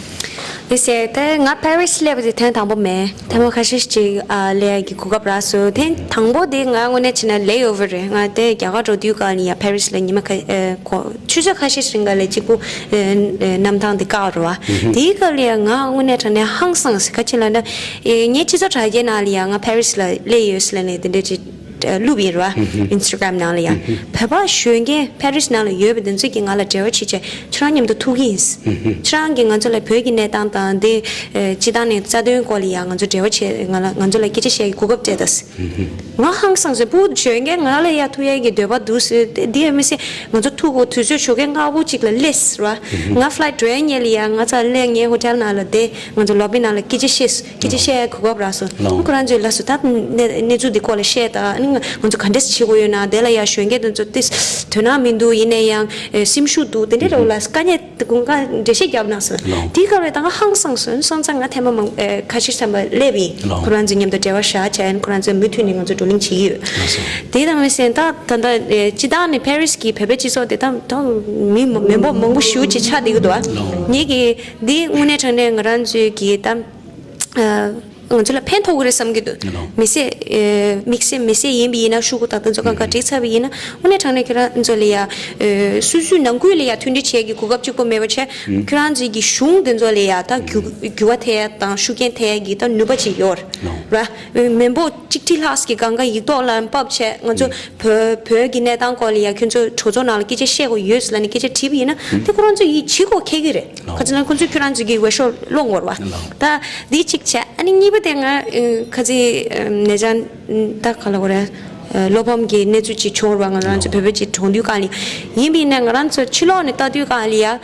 ཡིན་ཟེར་ད་ང་ཕ་རི་སི་སླེབས་པ་དེ་ཐེངས་དང་པོ་མེད། ཐེངས་མ་ཁ་ཤས་ཤིག་ཅིག་ཨ་སླེབས་ཡ་གི་གོ་སྐབས་རག་སོང་། ཐེངས་དང་པོ་དེ་ང་དངོས་གནས་བྱས་ན་ལེ་ཨོ་ཝར་རེད། ང་དེ་རྒྱ་གར་འགྲོ་དུས་སྒང་ལ་ཡ་ཕ་རི་སི་ལ་ཉི་མ་ཁ་ཨ་གོ་ཆུ་ཚོད་ཁ་ཤས་ཤིག་རིང་ག་ལ་གཅིག་པུ་ཨ་ཨ་གནམ་ཐང་དེ་བཀག་རེད་བ། དེའི་སྐབས་ལ་ཡ་ང་དངོས་གནས་དྲང་གནས་ཧང་སངས་ཟེར། ག་ཅི་ལབ་ན་ཨེ་ངའི་སྤྱི་ཚོགས་དྲ་རྒྱའི་ནང་ལ་ཡ་ང་ཕ་རི་སི་ལ་སླེབས་ཡོད་ཟེར་ལབ་ནས་དེ་འདྲ་ཅིག་བླུགས་ཡིན་རེད་བ། ཨིན་སི་ཊ་གྷ་རམ་ནང་ལ་ཡ། བོད་པ་གཞོན་སྐྱེས་ཕ་རི་སི་ནང་ལ་ཡོད་པ་དེ་ཚོ་གིས་ང་ལ་འབྲེལ་བ་བྱེད་བྱས་ཁྱེད་རང་མཉམ་དུ་ཐུག་གི་ཡིན། ཁྱེད་རང་གིས་ང་ཚོ་ལ་བོད་ཀྱི་གནས་སྟངས་དང་དེ་ཨེ་སྤྱི་བཏང་ནས་རྩ་དོན་སྐོར་ལ་ཡ་ང་ཚོ་འབྲེལ་བ་བྱས། ང་ལ་ང་ཚོ་ལ་སྐད་ཆ་བཤད་ཀྱི་གོ་སྐབས་སྤྲད་ད་ཟེར། ང་ཧང་སངས་ཟེར། བུ་གཞོན་སྐྱེས་ང་ལ་ཡ་ཐུག་ཡ་གི་འདོད་པ་འདུག་ཟེར། དེ་དེ་ཡང་མི་སྲིད། ང་ཚོ་ཐུག་གོ་དུས་ཚོད་ཞོགས་ཀས་སྔ་པོ་གཅིག་ལ་སླེབས་ཟེར་བ། ང་ཕ་ལའི་ཊི་འགྲོ་ཡ་ཉལ་ལ་ཡ་ང་ཚ་སླེབས་ངའི་ཧོ་ཊེལ་ནང་ལ་བསྡད། ང་ཚོ་ལོ་བི་ནང་ལ་སྐད་ཆ་བཤད། སྐད་ཆ་བཤད་ཡ་གོ་སྐབས་རག་སོང་། ལགས། ཁོ་རང་ཚོས་ལབ་སོང་། ད་གནས་གནས་ཚུལ་འདི་སྐོར་ལ་བཤད་དང་། ཨ་ནི་ང་ང་ཚོ་ག་འདྲས་བྱེད་དགོས་ཡོད་ན། དེ་ལ་ཡ་གཞོན་སྐྱེས་དེ་ཚོ་ཏིས་དོ་སྣང་མི་འདུག་ཡིན་ན་ཡང་ཨེ་སེམས་ཤུགས་འདུག་དེ་འདྲས་རེད་བ། ལ་དཀའ་ངལ་དེ་དགོངས་ཀ་འགྲེལ་བཤད་རྒྱབ་གནང་སོང་། ལགས། དེའི་སྐབས་ལ་ད་ང་ཧང་སངས་སོང་། སོང་ཙང་ང་ཐེངས་མ་མང་ཨེ་ཁ་ཤས་ཐམ་པ་སླེབས་ཡིན། ལགས། ཁོ་རང་ཚོ་མཉམ་དུ་འབྲེལ་བ་བཞག་བྱས། ཨ་ནི་ཁོ་རང་ཚོ་མུ་མཐུད་ནས་ང་ཚོ་བགྲོ་གླེང་བྱེད་ཀྱི་ཡོད། ལགས་སོ། དེ་དང་མི་ཟད་ད་ད་ལྟ་ཨེ་སྤྱི་བཏང་ནས་ཕ་རི་སི་གི་བོད་པའི་སྤྱི་ཚོགས་དེ་ད་ད་མི་མི་འབོར་མང་པོ་ཞེ་པོ་ཅིག་ཆགས་བསྡད་ཀྱི་འདུག་བ། ལགས། ངེད་ཀྱི་འདི་དངོས་གནས་དྲང་གནས་ང་རང་ཚོའི་གི་ད། ཨ། ང་ཚོ་ལ་ཕན་ཐོགས་ཀྱི་རེད་བསམ་གྱི་འདུག་ལགས། མི་སེར་ཨེ་དམིགས་བསལ་མི་སེར་ཡིན་པ་ཡིན་ན། ཤོག་གུ་དག་དེ་ཚོ་གང་ག་བསྒྲིགས་ཚར་བ་ཡིན་ན། དངོས་གནས་དྲང་གནས་ཁྱེད་རང་ཚོ་ལ་ཡ་ཨེ་སོ་སོའི་ནང་ཁུལ་ལ་ཡ་མཐུན་སྒྲིལ་བྱེད་ཀྱི་གོ་སྐབས་གཅིག་པོ་མེད་པ་བྱས། ཁྱེད་རང་ཚོའི་གི་གཞུང་དེ་ཚོ་ལ་ཡ་ད་འགྱུར་འགྱུར་བ་ཐེབས་ཡ་དང་ཤུགས་རྐྱེན་ཐེབས་ཡ་གི་ད་ནུས་པ་ཅིག་ཡོད་རེད། ལགས། ར། མི་འབོར་གཅིག་ཁྲི་ལྷག་གི་གང་ག་ཡིག་ཐོག་ལ་ཕབ་བྱས། ང་ཚོ་བོད་བོད་ཀྱི་གནས་སྟངས་སྐོར་ལ་ཡ་ཁྱོད་ཚོ་གྲོས་ཚོགས་ནང་ལ་སྐད་ཆ་བཤད་དགོས་ཡོད་ཟེར་ལབ་ནས་སྐད་ཆ་དྲིས་པ་ཡིན་ན། དེ་ཁོ་རང་ཚོ་ཡིད་ཆེས་དགོས་ཁེལ་གི་རེད། ལགས། ག་ཅི་ན་ཁོ་ཚོས་ཁྱོད་རང་ཚོ་གི་འོས་ཤོག་སློང་དགོས་རེད་བ། ལགས། ད་འདི་གཅིག་བྱས། ཨ་ནི་གཉིས་པ་དེ་ང་ཨ་ག་ཅི་ཨ་ནས་ཅང་ད་ག་ལ་གོ་རེད། ཨ་བློ་ཕམ་གྱི་གནས་ཚུལ་ཅིག་བྱུང་རེད་བ། ང་རང་ཚོ་ལགས། བོད་པ་ཅིག་གྲོངས་དུས་གང་ལ་ཡིན་པ་ཡིན་ན། ང་རང་ཚོ་ཕྱི་ལོགས་ནས་ལྟ་དུས་གང་ལ་ཡ།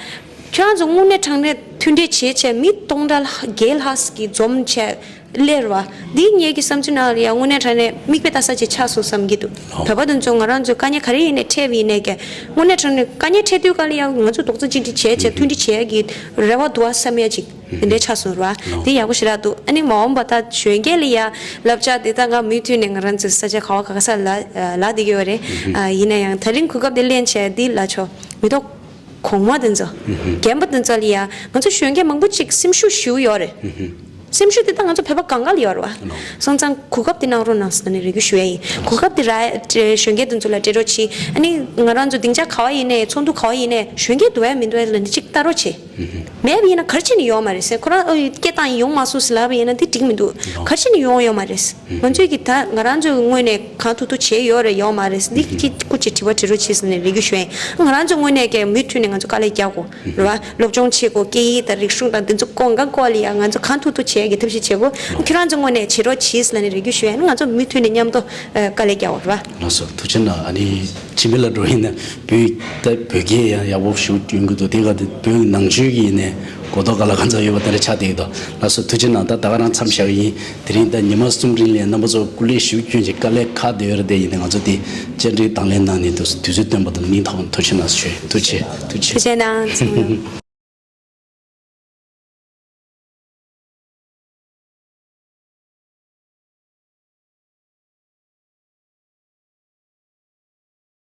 ཁྱོད་རང་ཚོ་དངོས་གནས་དྲང་གནས་མཐུན་སྒྲིལ་བྱེད་བྱས་མི་སྟོང་ཕྲག་བརྒྱད་ལྷག་གི་འཛོམས་བྱས་སླེབས་རེད་བ། འདི་ངེད་ཀྱི་བསམ་ཚུལ་ནང་ལ་ཡང་དངོས་གནས་དྲང་གནས་མིག་དཔེ་ལྟ་ས་ཅིག་ཆགས་སོང་བསམ་གྱི་འདུག་ལགས། བོད་པ་དེ་ཚོ་ང་རང་ཚོ་དཀའ་ངལ་ག་རེ་ཡིན་ནའི་འཕྲད་པ་ཡིན་ནའི་ཀྱང་། དངོས་གནས་དྲང་གནས་དཀའ་ངལ་འཕྲད་དུས་ག་ལ་ཡང་ང་ཚོ་རྡོག་རྩ་གཅིག་སྒྲིལ་བྱས་བྱས་མཐུན་སྒྲིལ་བྱེད་ཡ་གི་རེ་བ་འདུག་བ་བསམ་ཡ་ཅིག་དེ་འདྲའི་ཆགས་སོང་རེད་བ། ལགས། དེ་ཡག་པོ་ཞེ་དྲག་འདུག་ཨ་ནི་མ་འོངས་པ་ད་གཞོན་སྐྱེས་ལ་ཡ་བསླབ་བྱ་དེ་ད་ང་མུ་མཐུད་ནས་ང་རང་ཚོ་ས་ཆ་ག་བ་ག་ས་ལ་ལ་བསྡད་ཀྱི་ཡོད་རེད། ཨ་ཡིན་ན་ཡང་ད་རིང་གོ་སྐབས་དེ་ལེན་བྱས་འདི་ལ་ཆོག་མི་ཐོག་གོང་མ་དེ་ཚོ། རྒན་པ་དེ་ཚོ་ལ་ཡ་ང་ཚོ་གཞོན་སྐྱེས་མང་པོ་ཅིག་སེམས་ཤུགས་ཞེ་པོ་ཡོད་རེད། སེམས་ཤུགས་དེ་ད་ང་ཚོ་བོད་པ་གང་ག་ལ་ཡོད་རེད་བ། སོང་ཙང་གོ་སྐབས་དེ་གནང་རོགས་གནང་ཟེར་ནས་རེ་སྐུལ་ཞུ་ཡ་ཡིན། གོ་སྐབས་དེ་ར་གཞོན་སྐྱེས་དེ་ཚོ་ལ་སྤྲད་རོགས་གྱིས། ཨ་ནི་ང་རང་ཚོ་སྡིངས་ཆ་ག་བ་ཡིན་ནའི་ཚོགས་འདུ་ག་བ་ཡིན་ནའི་གཞོན་སྐྱེས་འདུག་ཡ་མི་འདུག་ཡ་ལ་ནི་ཅིག་ལྟ་རོགས་བྱེད། མེད་པ་ཡིན་ན་ག་རེ་བྱས་ནས་ཡོང་མ་རེད་ཟེར། ཁོ་རང་ཨོ་སྐད་བཏང་ཡོང་མ་སོང་ཟེར་ལབ་པ་ཡིན་ན་དེ་འགྲིག་མི་འདུག་ག་རེ་བྱས་ནས་ཡོང་ཡོད་མ་རེད། ང་ཚོས་ཀྱི་ད་ང་རང་ཚོའི་ངོས་ནས་གང་ཐུབ་ཐུབ་བྱས་ཡོད་རེད། ཡོད་མ་རེད། འདི་ཀྱི་སྐུ་མཁྱེན་དྲི་བ་དྲི་རོགས་བྱེད་ཟེར་ནས་རེ་སྐུལ་ཞུ་ཡིན། ང་རང་ཚོའི་ངོས་ནས་ཀྱི་མུ་མཐུད་ནས་ང་ཚོ་དཀའ་ལས་རྒྱག་དགོས་རེད་བ། སློབ་སྦྱོང་བྱེད་དགོས། སྐད་ཡིག་དང་རིག་གཞུང་དང་འདི་ཚོ་སྐོར་འགའ་སྐོར་ལ་ཡང་ང་ཚོ་གང་ཐུབ་ཐུབ་བྱེད་ཀྱི་ཐབས་ཤེས་བྱེད་དགོས། ཁྱེད་རང་ཚོའི་ངོས་ནས་བྱེད་རོགས་བྱེད་ཟེར་ནས་རེ་སྐུལ་ཞུ་ཡིན། ང་ཚོ་མུ་མཐུད་ནས་མཉམ་དུ་དཀའ་ལས་རྒྱག་དགོས་རེད་བ། ལགས་སོ། ཐུགས་རྗེ་གནང་། ཨ་ནི་ཕྱི་མི་ལ་འགྲོ་ཡིན་ན་བོད་ད་བོད་སྐད་ཡང་ཡག་པོ་ཞིག་སྐྱོན་གྱི་འདུག་དེ་ག་དེ་བོད་ནང་ཆོས་ཀྱི་ཡིན་ནས་གོ་རྟོགས་ག་ལ་གང་ཚ་ཡོད་པ་དེ་འདྲ་ཆགས་བསྡད་ཀྱི་འདུག་ལགས་སོ། ཐུགས་རྗེ་གནང་། ད་ད་ག་རང་མཚམས་བཞག་གི་ཡིན། དེ་རིང་ད་ཉི་མ་གསུམ་རིང་ལ་རྣམ་པ་ཚོ་སྐུ་ལས་ཞུགས་སྐྱོན་གྱི་དཀའ་ལས་ཁག་བསྡད་ཡོད་རེད། དེ་ཡིན་ནའི་ང་ཚོ་དེ་བཅར་འདྲི་དང་ལེན་གནང་ནས་དུས་ཚོད་བཏོན་པ་དང་སྙིང་ཐག་པ་ཐུགས་རྗེ་གནང་ཞུ། ཐུགས་རྗེ་ཆེ། ཐུགས་རྗེ་ཆེ། ཐུགས་རྗེ་གནང་།